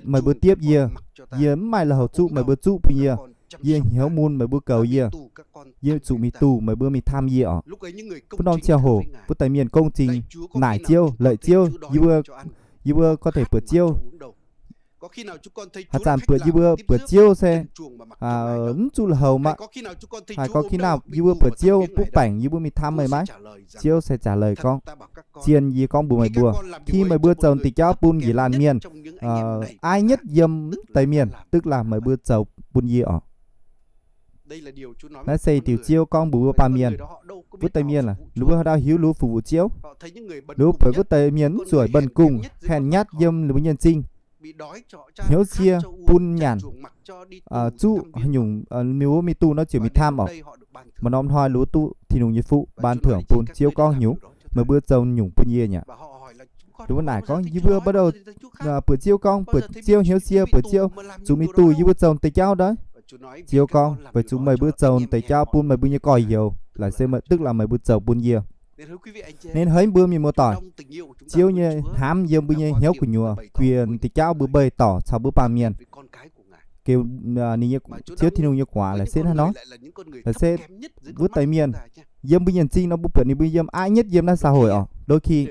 meih mbuo diepv yie. Yie mv maaih lui-houx zuqv, meih mbuo zuqv bun yie. Yie hnyouv mun, meih mbuo goux yie. Yie zuqc mingh duqv, meih mbuo mingh camv yie oc. Wuov norm ziangh hoc wuov deix mienh gong-zingx naaic Ziouv, la'kuqv Ziouv, yie mbuo, yie mbuo có thể buatc Ziouv. Haaix zanc buatc yie mbuo buatc Ziouv se mv zuqc lui-houx maiv. Haiz có khi nào yie mbuo buatc Ziouv butv baengc yie mbuo mingh camv meih maiv? Ziouv se trả lời gorngv, Zien yie gorngv mbuox meih mbuo, khi meih mbuo zoux deix jauv bun njiec laanh mienh, aiv nhất yiem deix mienh tức là meih mbuo zoux bun yie oc. Naaiv se diuc Ziouv gorngv mbuox wuov baamh mienh. Wuov deix mienh, ninh mbuo haaix dauh hiuv ninh mbuo phục vụ Ziouv, ninh mbuo buatc wuov deix mienh mv zuqc bun cung, hèn nhất yiem ninh mbuo nyei m'zing, hnyouv sie, bun nyanc, zuqv haaix nyungc ninh mbuo mingh duqv nor ziouc mingh camv oc. Maaih norm hnoi ninh mbuo duqv Tin-Hungh nyei fuqv ban thưởng bun. Ziouv gorngv nyungc, meih mbuo zoux nyungc bun yie nyei. Ninh mbuo naaic gorngv, yie mbuo bắt đầu buatc Ziouv gorngv, buatc Ziouv hnyouv sie, buatc Ziouv zuqc mingh duqv yie mbuo zoux deix jauv ndov. Ziouv gorngv, weic zuqc meih mbuo zoux deix jauv bun meih mbuo nyei gorx-youz, la'sic tức là meih mbuo zoux bun yie. Nên hỡi mbuo mienh muoz-doic, Ziouv nyei hnamv yiem mbuo nyei hnyouv gu'nyuoz, guen deix jauv mbuo bày tỏ caux mbuo baamh mienh, geu ninh, Ziouv Tin-Hungh nyei gu'nguaaz la'sic hnangv nor. La'sic wuov deix mienh yiem mbuo nyei m'zing nor mbuo buatc ninh mbuo yiem aiv nhất yiem naaiv xã hội oc. Đôi khi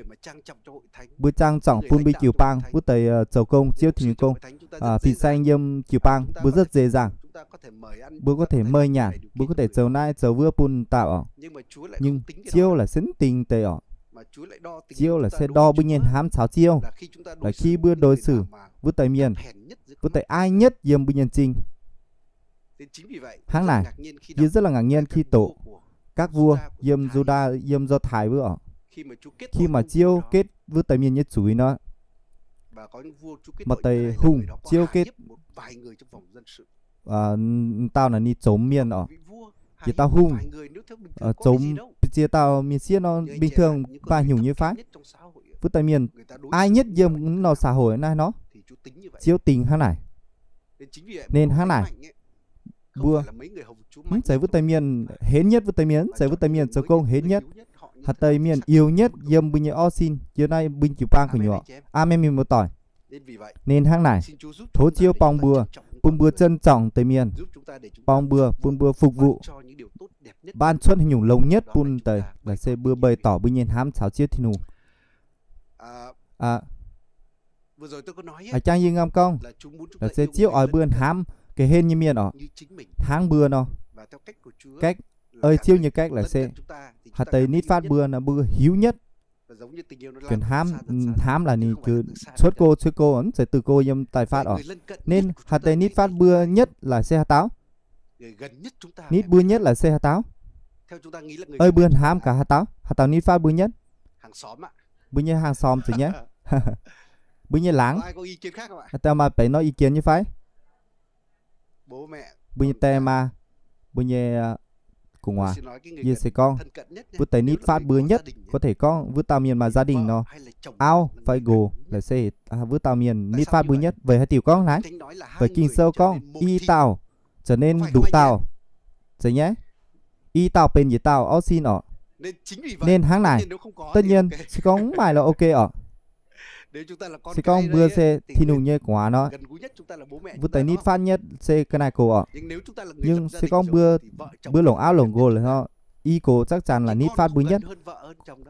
mbuo trang trọng bun mbuo jiu-baang wuov deix zoux gong, Ziouv Tin-Hungh gong, fin-saeng yiem jiu-baang mbuo rất dễ dàng. Mbuo có thể mời nyanc, mbuo có thể zoux naaiv zoux wuov bun dauh oc. Nhưng Ziouv la'sic mv dingc deix oc. Ziouv la'sic đo mbuo nyei hnamv caux Ziouv. La'kih mbuo đối xử wuov deix mienh, wuov deix aiv nhất yiem mbuo nyei m'zing. Hnangv naaic, yie rất là ngạc nhiên khi tổ các vua yiem Yuđa, yiem Do Thái wuov oc, khi maaih Ziouv kết wuov deix mienh nyei zuiz nor, maaih deix hungh Ziouv kết, dauh naaic ninh zomx mienh oc. Yietc dauh hungh zomx ziex dauh mienh sieqv nor bình thường maaih haaix nyungc nyei fai? Wuov deix mienh aiv nhất yiem nor xã hội naaiv nor, Ziouv dingc hnangv naaic. Nên hnangv naaic, mbuo mv zeiz wuov deix mienh henv nhất, wuov deix mienh mv zeiz wuov deix mienh zoux gong henv nhất. Haaix deix mienh iu nhất yiem mbuo nyei orv sin, yiem naaiv mbuo jiu-baang gu'nyuoz. Aamen, mienh muoz-doic. Nên hnangv naaic, tov Ziouv borng mbuo, bun mbuo trân trọng deix mienh, borng mbuo, bun mbuo phục vụ, ban cuotv haaix nyungc longx nhất bun deix, la'sic mbuo bày tỏ mbuo nyei hnamv caux Ziouv Tin-Hungh. A'jang yie ngam gorngv, la'sic Ziouv oix mbuo hnamv ga'hlen nyei mienh oc, hnangv mbuo nor. Cách, ei Ziouv nyei cách la'sic, haaix deix nitv fatv mbuo nor mbuo hiuv nhất. Hnamv, hnamv là ninh cuotv go, cuotv go, mv zeiz duqv go yiem daaih fatv oc. Nên haaix deix nitv fatv mbuo nhất la'sic haaix dauh? Nitv mbuo nhất la'sic haaix dauh? Ei mbuo hnamv gaax haaix dauh? Haaix dauh nitv fatv mbuo nhất? Mbuo nyei hàng xóm zeiz nyaiv? Mbuo nyei laangz? Haaix dauh maaih benx norm ý kiến nyei fai? Mbuo nyei die maa, mbuo nyei gu'nguaaz. Yie se gorngv, wuov deix nitv fatv mbuo nhất, có thể gorngv wuov dauh mienh maaih gia đình nor, auv fai nqox, la'sic wuov dauh mienh nitv fatv mbuo nhất. Weic haaix diuc gorngv naaiv? Weic Ging-Sou gorngv, i dauh za'naaiv nduqc dauh, zeiz nyaiv? I dauh benx yietc dauh orv sin oc. Nên hnangv naaic, tất nhiên se gorngv mv maaih lorqc, ok oc. Se gorngv mbuo se Tin-Hungh nyei gu'nguaaz nor, wuov deix nitv fatv nhất se ga'naaiv gox oc. Nhưng se gorngv mbuo, mbuo longc auv longc nqox la'nor, i gox chắc chắn là nitv fatv mbuo nhất.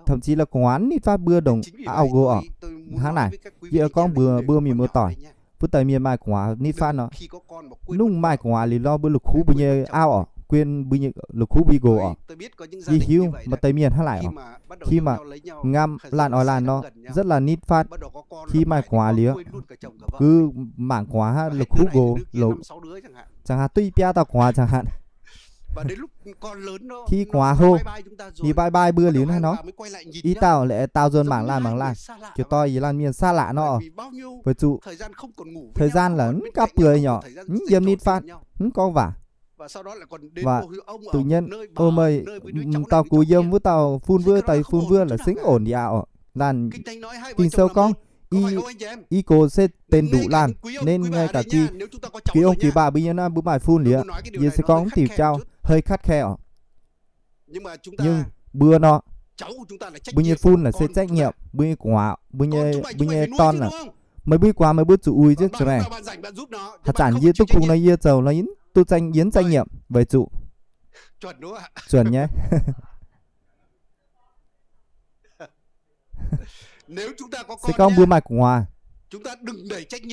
Thậm chí là gu'nguaaz nitv fatv mbuo ndongc auv nqox oc. Hnangv naaic, yie gorngv mbuox mbuo mienh muoz-doic, wuov deix mienh maaih gu'nguaaz nitv fatv nor, mv maaih gu'nguaaz liuz nor mbuo la'kuqv mbuo nyei auv oc, la'kuqv mbuo nyei nqox oc. Yie hiuv maaih deix mienh hnangv naaic oc. Khi mà ngắm lan oix lan nor, rất là nitv fatv. Khi maaih gu'nguaaz liuz, cứ mangc gu'nguaaz hnangv la'kuqv nqox, la'kuqv, chẳng hạn duqv i biaa dauh gu'nguaaz chẳng hạn. Khi gu'nguaaz hlo, ninh bye bye mbuo liuz hnangv nor, i dauh la'daaux nzuonx mangc lan mangc lan, ziouc dorh yietc laanh mienh xa laqc nor. Weic zuqc thời gian là mv gapv buoz nyei oc, mv yiem nitv fatv, mv gorngv waac. Và tự nhiên, ơ, meih, dauh gux yiem wuov dauh fun wuov, dauh fun wuov là singx ổn đi à oc. Laanh Ging-Sou gorngv, i, i gox se benx nduqc laanh, nên ngay cả khi, khi ong khi baac mbuo yiem naaiv mbuo maaih fun liuz, yie se gorngv mv diuc jauv hơi khắt khe oc. Nhưng mbuo nor, Mbuo nyei fun naaic se trách nhiệm, mbuo nyei gu'nguaaz, mbuo nyei, mbuo nyei dorn naaic. Meih mbuo nyei gu'nguaaz meih mbuo zuqc uix jienv zuqc maengc. Haaix zanc yie duqv kungx nor yie zoux nor, yie duqv trách, yie trách nhiệm weic zuqc, zuonc nyei. Se gorngv mbuo maaih gu'nguaaz,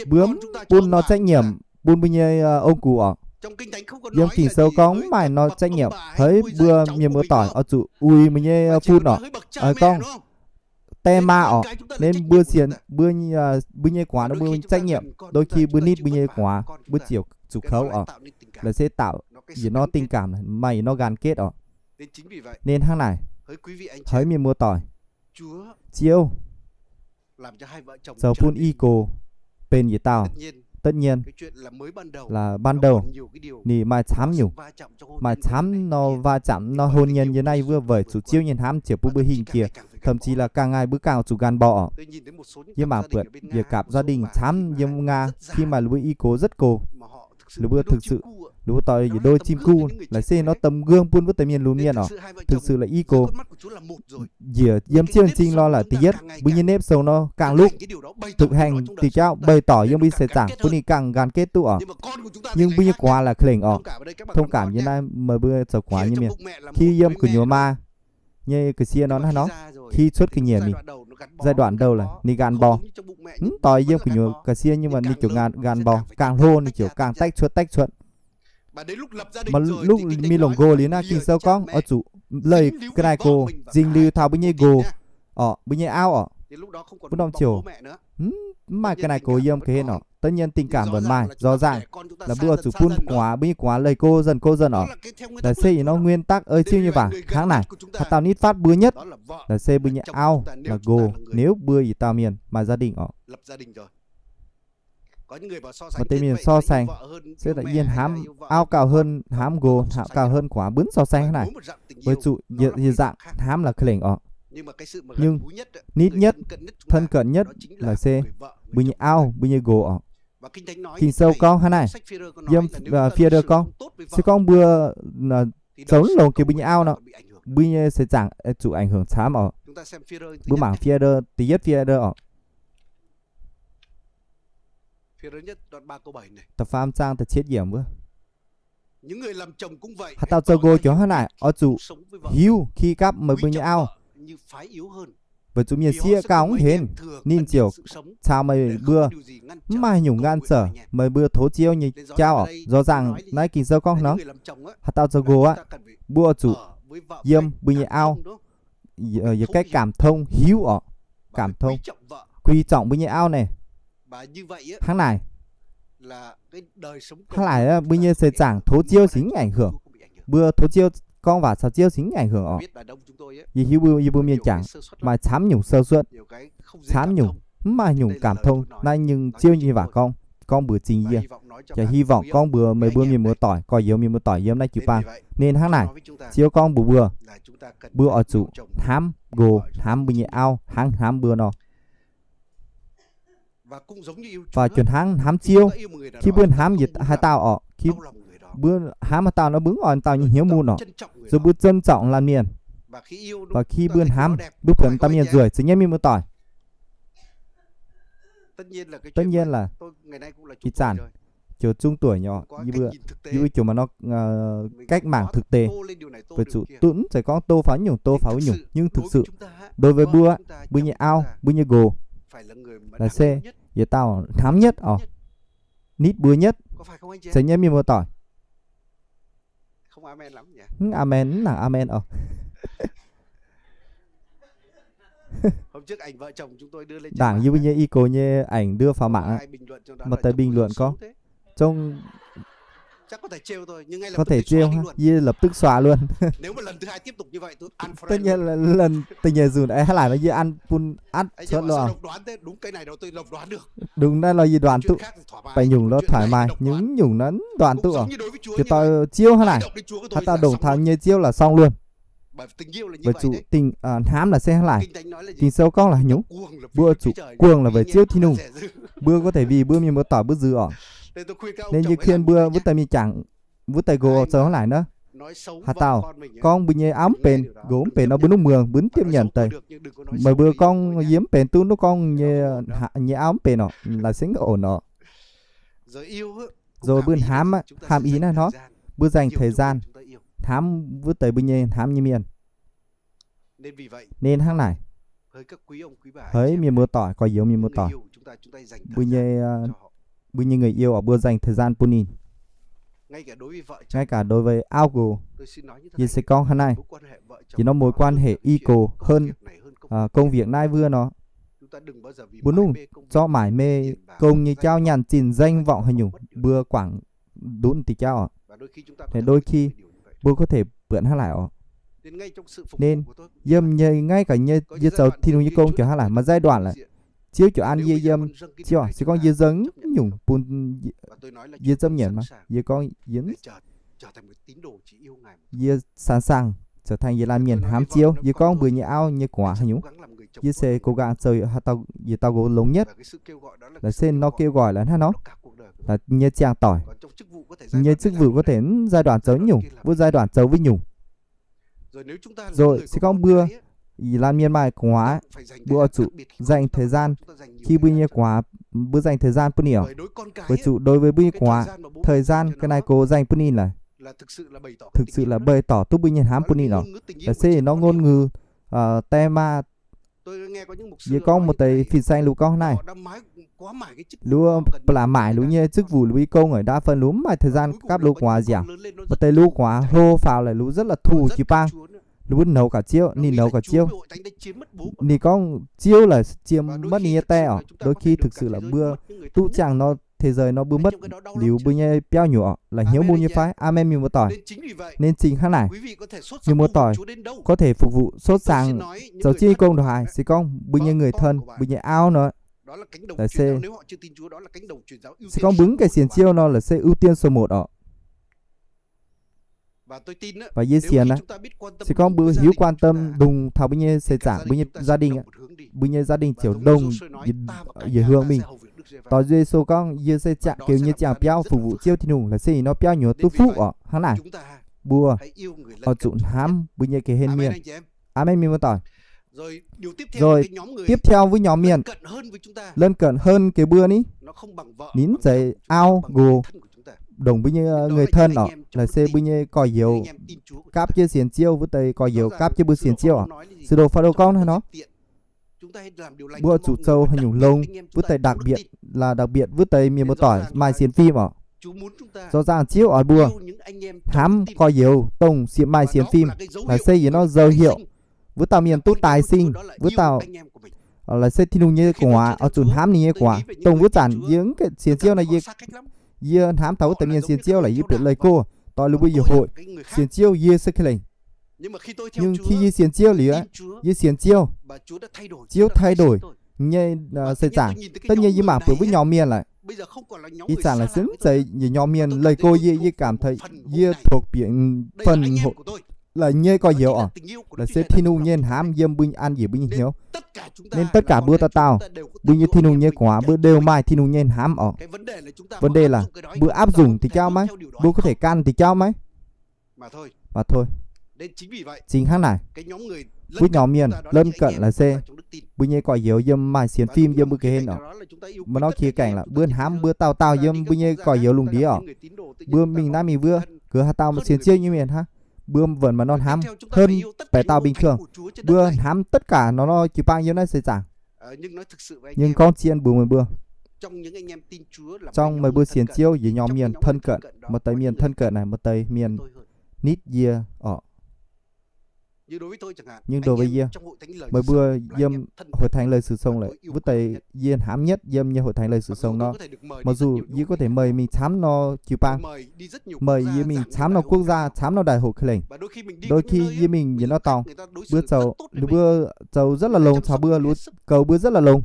mbuo mv bun nor trách nhiệm bun mbuo nyei ong-gux orqc. Yiem Ging-Sou gorngv mv maaih nor trách nhiệm, haiz mbuo mienh muoz-doic oix zuqc uix mbuo nyei fun orqc. Gorngv die maa orqc, nên mbuo sienx mbuo, mbuo nyei gu'nguaaz nor mbuo trách nhiệm, đôi khi mbuo nitv mbuo nyei gu'nguaaz mbuo ziouc zuqc kouv orqc. Laaix se tạo yietc norm tình cảm, maaih yietc norm gắn kết orqc. Nên hnangv naaic, haiz mienh muoz-doic, Ziouv zoux bun i gox benx yietc dauh. Tất nhiên là ban đầu ninh maaih camv nyungc, maaih camv nor va chạm nor hôn nhân yiem naaiv yie mbuo weic zuqc Ziouv nyei hnamv ziouc bun mbuo hingh jiex, thậm chí là càng ngày mbuo càng zuqc gắn bó orqc. Yie mangc buatc yietc cặp gia đình camv yiem Nga, khi mà lih mbuo i gox rất gox, lih mbuo thực sự, lih mbuo doix yietc đôi chim kuh, laaix se nor tấm gương bun wuov deix mienh lunx mienh orqc. Thực sự là i gox njiec yiem Ziouv nyei m'zing nor là thứ nhất, mbuo nyei nếp sống nor càng lúc thực hành, diuh jauv bày tỏ yiem mbuo nyei seix zaangc bun ninh ganh gắn kết duqv orqc. Nhưng mbuo nyei gu'nguaaz là khlenh orqc. Thông cảm yiem naaiv meih mbuo zoux gu'nguaaz nyei mienh, khi yiem gu'nyuoz maa nyei ga'sie nor naaiv nor, khi cuotv ga'nyiec mingh, giai đoạn đầu là ninh gắn bó. Mv doix yiem gu'nyuoz ga'sie nhưng mà ninh ziouc gắn bó, càng hlo ninh ziouc càng tách cuotv tách cuotv. Maaih lúc mingh longc gox liuz naaiv Ging-Sou gorngv oix zuqc leih ga'naaiv gox, dingc liuz taux mbuo nyei gox orqc, mbuo nyei auv orqc. Mbuo norm ziouc mv maaih ga'naaiv gox yiem ga'hlen orqc. Tất nhiên tình cảm vẫn maaih, rõ ràng là mbuo oix zuqc bun gu'nguaaz, mbuo nyei gu'nguaaz leih go dần go dần orqc. Laaix se yietc norm nguyên tắc ei Ziouv nyei waac hnangv naaic, haaix dauh nitv fatv mbuo nhất, laaix se mbuo nyei auv là gox, nếu mbuo yietc dauh mienh maaih gia đình orqc. Maaih deix mienh so sánh, se yie hnamv auv cao hơn, hnamv gox cao hơn gu'nguaaz, mbuo so sánh hnangv naaic. Weic zuqc yietc, yietc dạng hnamv là khlenh orqc. Nhưng nitv nhất, thân cận nhất là se mbuo nyei auv, mbuo nyei gox orqc. Ging-Sou gorngv hnangv naaic, yiem Phi-e-đơ gorngv, se gorngv mbuo zoux longx jiex mbuo nyei auv nor, mbuo nyei seix zaangc zuqc ảnh hưởng camv orqc. Mbuo mangc Phi-e-đơ, da'yietv Phi-e-đơ orqc, da'faam zaang da'cietv yiemc wuov. Haaix dauh zoux gox jauv hnangv naaic oix zuqc hiuv khi gapv meih mbuo nyei auv. Weic zuqc mienh sieqv gauh mv henv, ninh ziouc caux meih mbuo mv maaih haaix nyungc ngăn trở meih mbuo tov Ziouv nyei jauv orqc. Rõ ràng naaiv Ging-Sou gorngv nor, haaix dauh zoux gox aqv, mbuo oix zuqc yiem mbuo nyei auv yietc cách cảm thông, hiuv orqc, cảm thông, quý trọng mbuo nyei auv naaic. Hnangv naaic, hnangv naaic mbuo nyei seix zaangc tov Ziouv cingx mv ảnh hưởng. Mbuo tov Ziouv gorngv waac caux Ziouv cingx mv ảnh hưởng orqc. Yie hiuv mbuo, yie mbuo mienh jangc maaih camv nyungc sâu suốt, camv nyungc mv maaih nyungc cảm thông, naaiv nyungc Ziouv nyei waac gorngv, gorngv mbuox zingh yie. Yaac hy vọng gorngv mbuox meih mbuo mienh muoz-doic, gorx-youz mienh muoz-doic yiem naaiv jiu-baang. Nên hnangv naaic, Ziouv gorngv mbuox mbuo, mbuo oix zuqc hnamv gox, hnamv mbuo nyei auv hnangv hnamv mbuo nor. Và chuẩn hnangv hnamv Ziouv, khi mbuo hnamv yietc haaix dauh orqc, khi mbuo hnamv haaix dauh nor mbuo mv oix dauh nyei hnyouv mun orqc. Zoux mbuo trân trọng lanh mienh. Và khi mbuo hnamv, mbuo buatc dauh mienh nzueic, za'gengh mienh muoz-doic, tất nhiên là ih zanc ziouc trung tuổi nyei orqc, yie mbuo ziouc maaih nor cách mạng thực tế. Weic zuqc duqv mv zeiz gorngv tô faaux nyungc, tô faaux nyungc, nhưng thực sự đối với mbuo, mbuo nyei auv, mbuo nyei gox, là se yietc dauh hnamv nhất orqc, nitv mbuo nhất, za'gengh mienh muoz-doic. Mv amen, mv nangc amen orqc. Ndaangc yie mbuo nyei i gox nyei ảnh đưa vào mạng, maaih deix bình luận gorngv, có thể trêu, yie lập tức xóa luôn. Tất nhiên là lần da'nyeic nzunc hnangv naaic nor yie ăn bun ăt cuotv lo. Đúng naaiv lo yie đoán duqv. Baac nyungc lo thoải mái, nyungc nyungc naaiv đoán duqv orqc. Jiex doix Ziouv hnangv naaic, haaix dauh ndongc taux nyei Ziouv là xong luôn. Weic zuqc hnamv là se hnangv naaic. Ging-Sou gorngv là haaix nyungc? Mbuo zuqc cuồng là về Ziouv Tin-Hungh. Mbuo có thể vì mbuo mienh muoz-doic mbuo nzuih orqc. Nên yie khuyên mbuo wuov deix mienh jangc, wuov deix gox zoux hnangv naaic nor. Haaix dauh gorngv mbuo nyei auv mv benx, nqox mv benx nor, mbuo nuqv muangx, mbuo mv diepv nyanc deix. Meih mbuo gorngv yie mv benx duqv nuqv gorngv nyei, nyei auv mv benx orqc, laaix se mv gonv orqc. Zoux mbuo hnamv, hnamv ih naaiv hnoi, mbuo zaengh thời gian hnamv wuov deix mbuo nyei hnamv nyei mienh. Nên hnangv naaic, haiz mienh muoz-doic, gorx-youz mienh muoz-doic, mbuo nyei, mbuo nyei người yêu orqc, mbuo zaengh thời gian bun ninh. Ngay cả đối với auv nqox, yie se gorngv hnangv naaiv, jiex norm mối quan hệ y cô hơn công việc naaiv wuov nor. Mbuo mv dungx zorqv mải mê công nyei jauv nyanc zinh danh vọng haaix nyungc mbuo quảng đuôn diuh jauv orqc. Đôi khi mbuo có thể buatc hnangv naaic orqc. Nên yiem nyei ngay cả nyei yie zoux Tin-Hungh nyei gong ziouc hnangv naaic, maaih giai đoạn laaix Ziouv ziouc an yie yiem, Ziouv, se gorngv yie dâng nyungc bun yie za'gengh nyienc maah, yie gorngv yie yie sẵn sàng trở thành yietc laanh mienh hnamv Ziouv. Yie gorngv mbuox yie nyei auv nyei gu'nguaaz haaix nyungc, yie se cố gắng zoux yietc dauh nqox longx nhất. Laaix se nor kêu gọi laaix hnangv nor, laaix nyei ziangh doic, nyei chức vụ có thể giai đoạn zoux nyungc, wuov giai đoạn zoux wuov nyungc. Rồi se gorngv mbuo yietc laanh mienh maaih gu'nguaaz, mbuo oix zuqc dành thời gian, khi mbuo nyei gu'nguaaz, mbuo dành thời gian bun ninh orqc. Weic zuqc đối với mbuo nyei gu'nguaaz, thời gian ga'naaiv gox dành bun ninh laaix thực sự là bày tỏ duqv mbuo nyei hnamv bun ninh orqc. Laaix se nor ngôn ngữ, te maa, yie gorngv một tí fih saeng lu gorngv naaiv, lu ba'laqc mải lu nyei chức vụ lu yie gong eix, đa phần lu mv maaih thời gian gapv lu gu'nguaaz nziaauc. Một tí lu gu'nguaaz hlo faaux laaix lu rất là thù jiu-baang. Lu mbuo nouz gaax Ziouv, ninh nouz gaax Ziouv. Ninh gorngv Ziouv laaix ziemx maiv ninh nyei die orqc. Đôi khi thực sự là mbuo duqv ziangh nor thế giới nor mbuo maiv liuz mbuo nyei biauv nyuoqc orqc, laaix hnyouv mun nyei fai? Aamen, mienh muoz-doic. Nên chính hnangv naaic, mienh muoz-doic có thể phục vụ sốt sắng, zoux Ziouv nyei gong ndongc haaix, se gorngv mbuo nyei người thân, mbuo nyei auv nor, laaix se, se gorngv mbuo mv gaengh sienx Ziouv nor, laaix se ưu tiên số một orqc. Và yie sienx aqv, se gorngv mbuo hiuv quan tâm ndongc taux mbuo nyei seix zaangc, mbuo nyei gia đình, mbuo nyei gia đình ziouc ndongc yietc hướng mingh. Doix Giê-su gorngv, yie se ziangh, ziouc nyei ziangh biauv phục vụ Ziouv Tin-Hungh, laaix se ih nor biauv nyuoqc duqv fuqv orqc. Hnangv naaic, mbuo oix zuqc hnamv mbuo nyei ga'hlen mienh. Aamen, mienh muoz-doic. Rồi tiếp theo với nhóm mienh lân cận hơn kei mbuo ni, ninh mv zeiz auv nqox, ndongc mbuo nyei người thân orqc, laaix se mbuo nyei gorx-youz gapv jienv sienx Ziouv, wuov deix gorx-youz gapv jienv mbuo sienx Ziouv orqc. Sứ đồ Pha-lô gorngv hnangv nor, mbuo zuqc zoux haaix nyungc longx, wuov deix đặc biệt là đặc biệt wuov deix mienh muoz-doic maaih sienx fim orqc. Rõ ràng Ziouv oix mbuo hnamv gorx-youz dongh sienx, maaih sienx fim. Laaix se yie nor dấu hiệu, wuov dauh mienh duqv tái sinh, wuov dauh, laaix se Tin-Hungh nyei gu'nguaaz oix zuqc hnamv ninh nyei gu'nguaaz. Dongh wuov zanc yie mv gaengh sienx Ziouv nor, yie, yie hnamv taux wuov deix mienh sienx Ziouv laaix yie bieqc leih go, doix lu mbuo hiệp hội sienx Ziouv yie se ka'lengc. Nhưng khi yie sienx Ziouv liuz, yie sienx Ziouv, Ziouv thay đổi nyei seix zaangc. Tất nhiên yie mangc buatc wuov norm mienh laaix, ih zanc laaix se mv zeiz yietc norm mienh leih go yie, yie cảm thấy yie thuộc về phần hội laaix nyei gorx-youz orqc. Laaix se Tin-Hungh nyei hnamv yiem mbuo an njiec mbuo nyei hnyouv. Nên tất cả mbuo dauh dauh, mbuo nyei Tin-Hungh nyei gu'nguaaz, mbuo đều maaih Tin-Hungh nyei hnamv orqc. Vấn đề là mbuo áp dụng diuh jauv maiv, mbuo có thể căn diuh jauv maiv. Mà thôi. Chính hnangv naaic, wuov norm mienh lân cận laaix se mbuo nyei gorx-youz yiem maaih sienx fim yiem mbuo ga'hlen orqc. Mv norm khía cạnh laaix mbuo hnamv mbuo dauh dauh yiem mbuo nyei gorx-youz lungh ndiev orqc. Mbuo mingh naaiv mingh wuov, gaax haaix dauh sienx Ziouv nyei mienh hnangv, mbuo vẫn maiv norm hnamv hơn bảy tàu bình thường. Mbuo hnamv tất cả nor nor jiu-baang yiem naaiv seix zaangc. Nhưng gorngv zien mbuox meih mbuo, trong meih mbuo sienx Ziouv yietc norm mienh thân cận, maaih deix mienh thân cận naaic, maaih deix mienh nitv yie orqc. Nhưng đối với yie, meih mbuo yiem hội thánh lời sự sống laaix wuov deix yie hnamv nhất yiem nyei hội thánh lời sự sống nor. Mặc dù yie có thể mời mingh camv nor jiu-baang, mời yie mingh camv nor quốc gia, camv nor đại hội ka'lengc. Đôi khi yie mingh yietc norm dorngx, mbuo zoux, ninh mbuo zoux rất là longx caux mbuo, lu, goux mbuo rất là longx.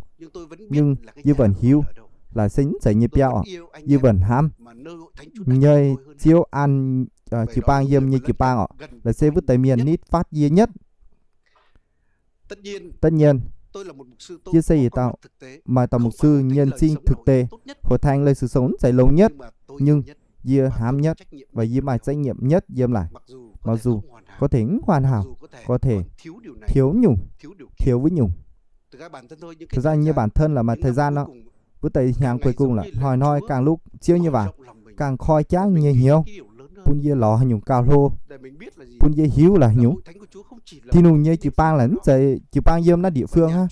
Nhưng yie vẫn hiuv laaix se mv zeiz nyei biauv orqc. Yie vẫn hnamv nyei Ziouv an jiu-baang yiem nyei jiu-baang orqc. Laaix se wuov deix mienh nitv fatv yie nhất. Tất nhiên, yie se yietc dauh, maaih dauh mục sư nhân sinh thực tế, hội thánh lời sự sống mv zeiz longx nhất, nhưng yie hnamv nhất và yie maaih trách nhiệm nhất yiem laaix. Mặc dù có thể mv hoàn hảo, có thể thiếu mv nyungc, thiếu mv nyungc. Thực ra nyei bản thân là mà thời gian đó, wuov deix hnyangx cuối cùng là hnoi-hnoi ganh lorz Ziouv nyei waac, ganh koi jangv nyei hnyouv, bun yie lorz haaix nyungc gauh hlo, bun yie hiuv lorz haaix nyungc. Tin-Hungh nyei jiu-baang là mv zeiz jiu-baang yiem naaiv địa phương hnangv.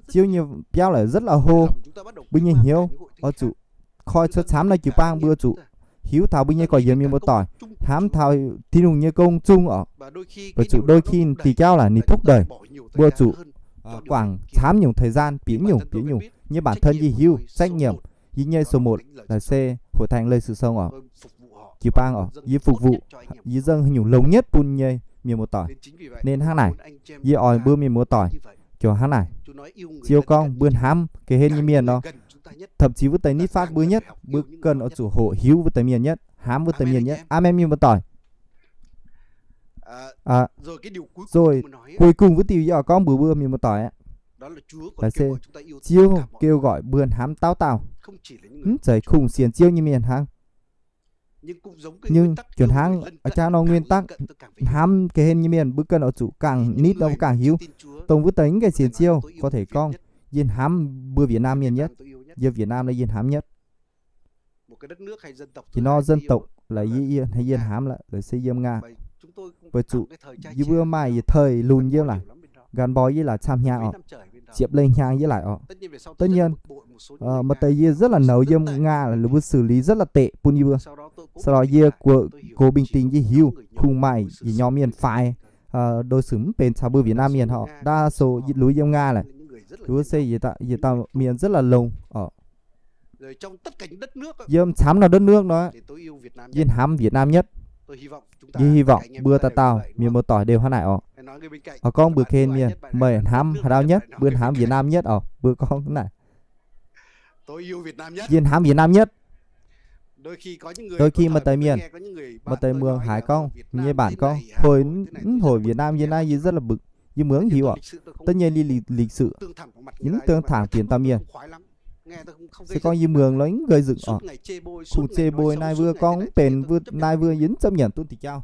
Ziouv nyei biauv là rất là hlo. Mbuo nyei hnyouv oix zuqc koi cuotv camv naaiv jiu-baang, mbuo zuqc hiuv taux mbuo nyei gorx-youz mienh muoz-doic, hnamv taux Tin-Hungh nyei gong-zung orqc. Weic zuqc đôi khi diuh jauv là ninh thúc đẩy mbuo zuqc quảng camv nyungc thời gian, bieqc nyungc bieqc nyungc. Nyei bản thân yie hiuv trách nhiệm, yie nyei số một là se hội thánh Lời Sự Sống orqc, jiu-baang orqc, yie phục vụ, yie dâng haaix nyungc longx nhất bun nyei mienh muoz-doic. Nên hnangv naaic, yie oix mbuo mienh muoz-doic ziouc hnangv naaic. Ziouv gorngv mbuo hnamv ga'hlen nyei mienh nor, thậm chí wuov deix nitv fatv mbuo nhất, mbuo cần oix zuqc hoqc hiuv wuov deix mienh nhất, hnamv wuov deix mienh nhất. Aamen, mienh muoz-doic. Rồi cuối cùng wuov diuh yie oix gorngv mbuox mbuo mienh muoz-doic aqv, là se Ziouv kêu gọi mbuo hnamv dauh dauh, mv zeiz kungx sienx Ziouv nyei mienh hnangv. Nhưng ziouc hnangv a'jang nor nguyên tắc, hnamv ga'hlen nyei mienh mbuo ganh oix zuqc ganh nitv nor mbuo ganh hiuv, dongh wuov deix mv gaengh sienx Ziouv có thể gorngv, yie hnamv mbuo Việt Nam mienh nhất. Yiem Việt Nam naaiv yie hnamv nhất. Ih hnoi dân tộc là yie, yie hnamv la'sic yiem Nga. Weic zuqc yie mbuo maaih yietc thời lùn yiem laic, gắn bó yie laic camv hnyangx orqc, ziepc leih hnyangx yie laic orqc. Tất nhiên, maaih deix yie rất là nấu yiem Nga là luz mbuo xử lý rất là tệ bun yie mbuo. Sau đó yie gox bình tĩnh yie hiuv kungx maaih yietc norm mienh faix, đối xử mv benx caux mbuo Việt Nam mienh orqc. Đa số luz yiem Nga laic, luz se yietc dauh mienh rất là longx orqc. Yiem camv norm đất nước nor, yie hnamv Việt Nam nhất. Yie hy vọng mbuo dauh dauh mienh muoz-doic đều hnangv naaic orqc. Oix gorngv mbuox ga'hlen mienh, meih hnamv haaix dauh nhất? Mbuo hnamv Việt Nam nhất orqc. Mbuo gorngv hnangv naaic, yie hnamv Việt Nam nhất. Đôi khi maaih deix mienh, maaih deix muangx haiz gorngv, nyei bản gorngv, hồi mv haiz Việt Nam yie naaiv yie rất là bực, yie muangx hiuv orqc. Tất nhiên lịch sử, yie mv tương thẳng bienc dauh mienh. Se gorngv yie muangx lorqc mv gơi zøng orqc. Kungx chê bai naaiv mbuo gorngv mv benx, naaiv mbuo yie mv chấp nhận duqv diuh jauv.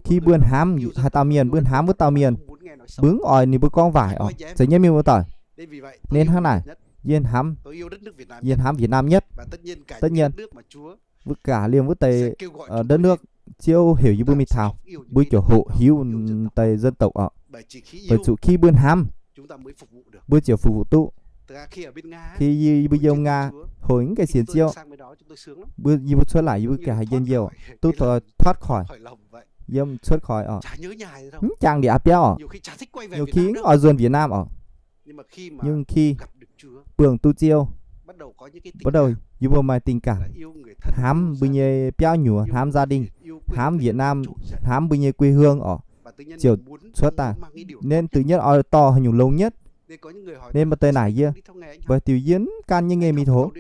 Khi mbuo hnamv haaix dauh mienh, mbuo hnamv wuov dauh mienh, mbuo mv oix ninh mbuo gorngv waaic orqc, zeiz nyei mienh muoz-doic. Nên hnangv naaic, yie hnamv, yie hnamv Việt Nam nhất. Tất nhiên, wuov cả liêm wuov deix đất nước, Ziouv heuc yie mbuo mingh taux, mbuo ziouc hoqc hiuv deix dân tộc orqc. Weic zuqc khi mbuo hnamv, mbuo ziouc phục vụ duqv. Khi yie mbuo yiem Nga, hồi mv gaengh sienx Ziouv, yie mbuo cuotv laic yie mbuo gengh haiz njien-youh, duqv thoát khỏi, yiem cuotv khỏi orqc. Mv jangx ndiev aqv biauv orqc. Nhiều khi mv oix nzuonx Việt Nam orqc. Nhưng khi buangh duqv Ziouv, bắt đầu yie mbuo maaih tình cảm, hnamv mbuo nyei biauv nyuoz, hnamv gia đình, hnamv Việt Nam, hnamv mbuo nyei quê hương orqc, ziouc cuotv daaih. Nên tự nhiên oix dorh haaix nyungc longx nhất. Nên maaih deix naaic yie, bởi tiểu yie mv gan nyei nghề mì thổ,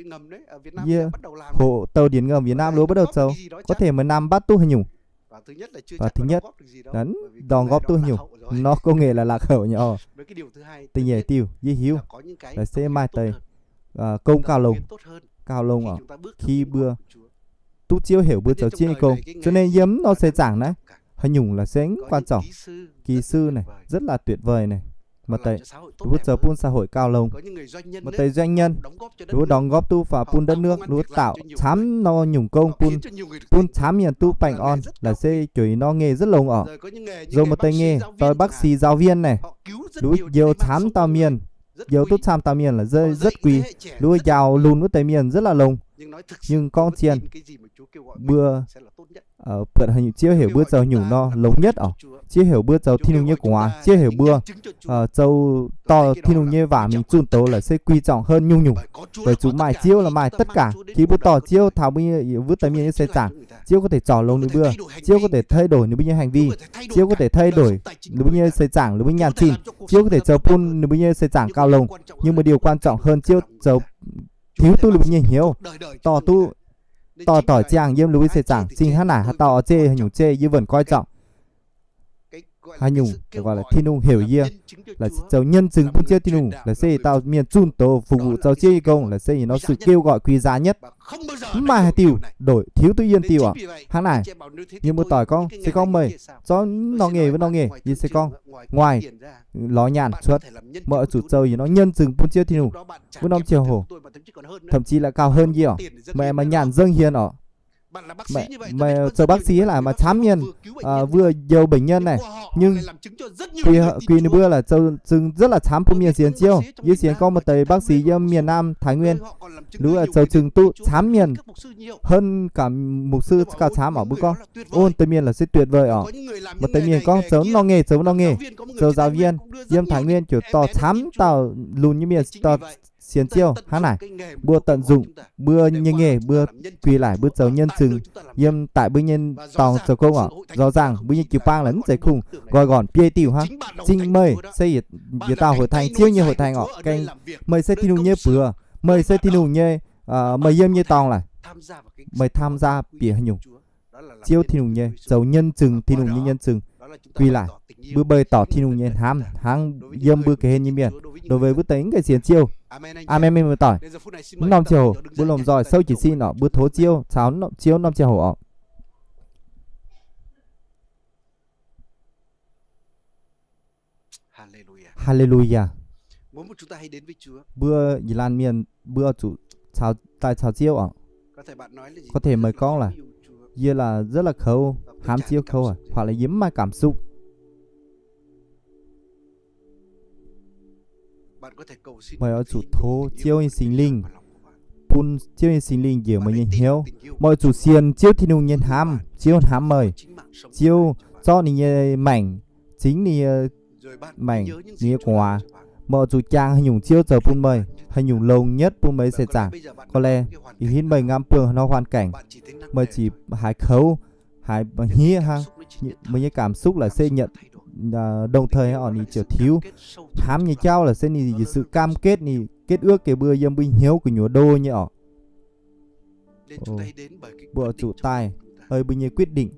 yie hoqc tàu điện ngầm Việt Nam lov bắt đầu zoux, có thể mười năm bắt duqv haaix nyungc. Và thứ nhất là đóng góp duqv haaix nyungc, nó công nghệ là lạc hậu nhỉ orqc. Da'nyeic diuh yie hiuv, là se maaih deix công cao lông, cao lông orqc. Khi mbuo duqv Ziouv heuc mbuo zoux Ziouv nyei gong, cho nên yiem nor seix zaangc naaiv, haaix nyungc là se mv quan trọng. Kỹ sư này rất là tuyệt vời này. Maaih deix, mbuo zoux bun xã hội cao lông. Maaih deix doanh nhân, mbuo đóng góp duqv và bun đất nước, mbuo tạo camv nor nyungc gong bun, bun camv mienh duqv baengh orn, là se jueix nor nghề rất lông orqc. Zoux maaih deix nghề toi bác sĩ, giáo viên này, mbuo njoux camv dauh mienh, njoux duqv camv dauh mienh là rất, rất quý. Mbuo njaaux lun wuov deix mienh rất là lông. Nhưng gorngv zien, mbuo buatc haaix nyungc Ziouv heuc mbuo zoux nyungc nor longx nhất orqc. Ziouv heuc mbuo zoux Tin-Hungh nyei gu'nguaaz, Ziouv heuc mbuo zoux dorh Tin-Hungh nyei waac mingh zunh doz là se quan trọng hơn nyungc-nyungc. Weic zuqc maaih Ziouv là maaih tất cả. Khi mbuo dorh Ziouv taux mbuo wuov deix mienh nyei seix zaangc, Ziouv có thể chọn lông ninh mbuo, Ziouv có thể thay đổi ninh mbuo nyei hành vi, Ziouv có thể thay đổi ninh mbuo nyei seix zaangc, ninh mbuo nyaanh zinh, Ziouv có thể zoux bun ninh mbuo nyei seix zaangc cao lông. Nhưng mà điều quan trọng hơn, Ziouv zoux, hiuv duqv ninh mbuo nyei hnyouv, dorh duqv, dorh doic ziangh yiem ninh mbuo seix zaangc. Cing hnangv naaic haaix dauh oix zei haaix nyungc zei yie vẫn coi trọng. haaix nyungc, gọi là Tin-Hungh heuc yie, là zoux nhân chứng bun Ziouv Tin-Hungh, là se dauh mienh zunh doz phục vụ zoux Ziouv nyei gong, là se nor sự kêu gọi quý giá nhất. Mv maaih haaix diuh đổi thiếu duqv yiem diuh orqc. Hnangv naaic, yie muoz-doic gorngv, se gorngv meih zorqv nor ngeh wuov nor ngeh, yie se gorngv, ngoài lorz nyaanh cuotv, meih oix zuqc zoux yie nor nhân chứng bun Ziouv Tin-Hungh. Wuov norm ziangh hoc, thậm chí là cao hơn yie orqc, meih maaih nyaanh dâng hiến orqc. Meih zoux bác sĩ laaic maaih camv mienh, vừa nhiều bệnh nhân này, nhưng quy, quy ninh mbuo là zoux chứng rất là camv bun mienh sienx Ziouv. Yie sienx gorngv maaih deix bác sĩ yiem miền Nam Thái Nguyên, ninh mbuo zoux chứng duqv camv mienh hơn cả mục sư gauh camv orqc. Mbuo gorngv, ov, deix mienh là rất tuyệt vời orqc. Maaih deix mienh gorngv zoux nor ngeh, zoux nor ngeh, zoux giáo viên, yiem Thái Nguyên ziouc dorh camv dauh lunx nyei mienh dorh sienx Ziouv hnangv naaic. Mbuo tận dụng mbuo nyei ngeh, mbuo quy laaic mbuo zoux nhân chứng yiem daaih mbuo nyei dorngx zoux gong orqc. Rõ ràng mbuo nyei jiu-baang là mv zeiz kungx nqoi nqorn biei diuh hnangv. Zingh meih se yietc dauh hội thánh, Ziouv nyei hội thánh orqc. Meih se Tin-Hungh nyei buoz, meih se Tin-Hungh nyei, meih yiem nyei dorngx laaic, meih tham gia bieqc haaix nyungc? Ziouv Tin-Hungh nyei, zoux nhân chứng, Tin-Hungh nyei nhân chứng. Quy laaic mbuo bày tỏ Tin-Hungh nyei hnamv hnangv yiem mbuo ga'hlen nyei mienh đối với wuov deix mv gaengh sienx Ziouv. Aamen, mienh muoz-doic. Wuov norm ziangh hoc mbuo lomh nzoih souv jiez sin orqc, mbuo tov Ziouv caux Ziouv norm ziangh hoc orqc. Hallelujah. Mbuo yietc laanh mienh mbuo oix zuqc caux, daaih caux Ziouv orqc. Có thể meih gorngv là, yie là rất là kouv, hnamv Ziouv kouv aqv, hoặc là yie mv maaih cảm xúc. Meih oix zuqc tov Ziouv nyei Singx Lingh, bun Ziouv nyei Singx Lingh njiec meih nyei hnyouv. Meih oix zuqc sienx Ziouv Tin-Hungh nyei hnamv. Ziouv hnamv meih. Ziouv zorqv ninh nyei maengc, zingx ninh nyei maengc, ninh nyei gu'nguaaz. Meih oix zuqc jangx haaix nyungc Ziouv zoux bun meih, haaix nyungc longx nhất bun meih se zaangc. Có lẽ ih hnoi meih ngắm buông haaix nor hoàn cảnh, meih ziouc haiz kouv, haiz hniev hnangv. Meih nyei cảm xúc là sẽ nhận, đồng thời orqc ninh ziouc tiux. Hnamv nyei jauv là sẽ ninh sự cam kết, ninh kết ước gengh mbuo yiem mbuo hnyouv gu'nyuoz ndo nyei orqc. Mbuo oix zuqc daaih ei mbuo nyei quyết định,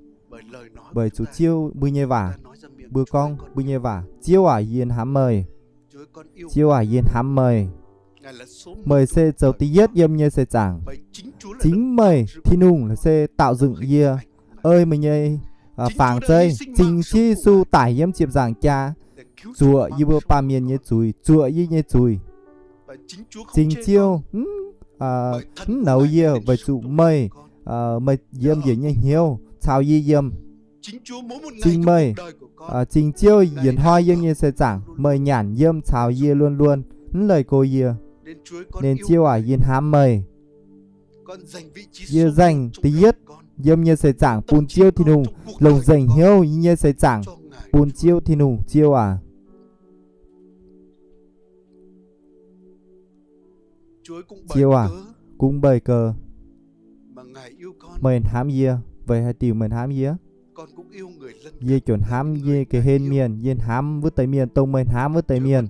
weic zuqc Ziouv mbuo nyei waac. Mbuo gorngv mbuo nyei waac, Ziouv aac, yie hnamv meih. Ziouv aac, yie hnamv meih. Meih se zoux da'yietv yiem nyei seix zaangc. Zingx meih Tin-Hungh se tạo dựng yie, ei meih nyei fangx zeiv. Zingx Ziouv Yesu daic yiem ziepc nzaangc jaax, zuoqc yie mbuo baamh mienh nyei zuiz, zuoqc yie nyei zuiz. Zingx Ziouv mv nouz yie weic zuqc meih, meih yiem njiec nyei hnyouv caux yie yiem. Zingx meih, zingx Ziouv yietc hnoi yiem nyei seix zaangc meih nyanc yiem caux yie luôn luôn, mv leih go yie. Nên Ziouv aac, yie hnamv meih. Yie nzaeng da'yietv yiem nyei seix zaangc bun Ziouv Tin-Hungh, longc nzengc hnyouv yie nyei seix zaangc bun Ziouv Tin-Hungh, Ziouv aac. Ziouv aac, kungx mbeix gau, meih hnamv yie. Weic haaix diuc meih hnamv yie? Yie ziouc hnamv yie ga'hlen mienh. Yie hnamv wuov deix mienh dongh meih hnamv wuov deix mienh.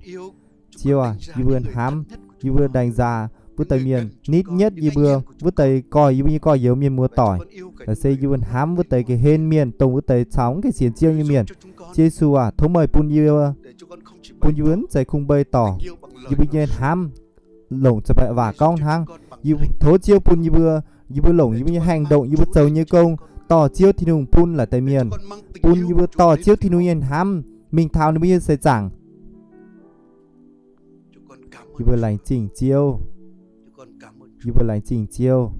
Ziouv aac, yie mbuo hnamv, yie mbuo đánh giá wuov deix mienh nitv nhất yie mbuo, wuov deix gorx, yie mbuo nyei gorx-youz, mienh muoz-doic. Laaix se yie mbuo hnamv wuov deix ga'hlen mienh dongh wuov deix caux mv gaengh sienx Ziouv nyei mienh. Ziouv Yesu aac, tov meih bun yie, bun yie mbuo mv zeiz kungx mbeix dorc. Yie mbuo nyei hnamv longc waac gorngv hnangv. Yie tov Ziouv bun yie mbuo, yie mbuo longc yie mbuo nyei hành động, yie mbuo zoux nyei gong dorh Ziouv Tin-Hungh bun laaix deix mienh, bun yie mbuo dorh Ziouv Tin-Hungh nyei hnamv mingh taux ninh mbuo nyei seix zaangc. Yie mbuo laengz zingh Ziouv. Yie mbuo laengz zingh Ziouv.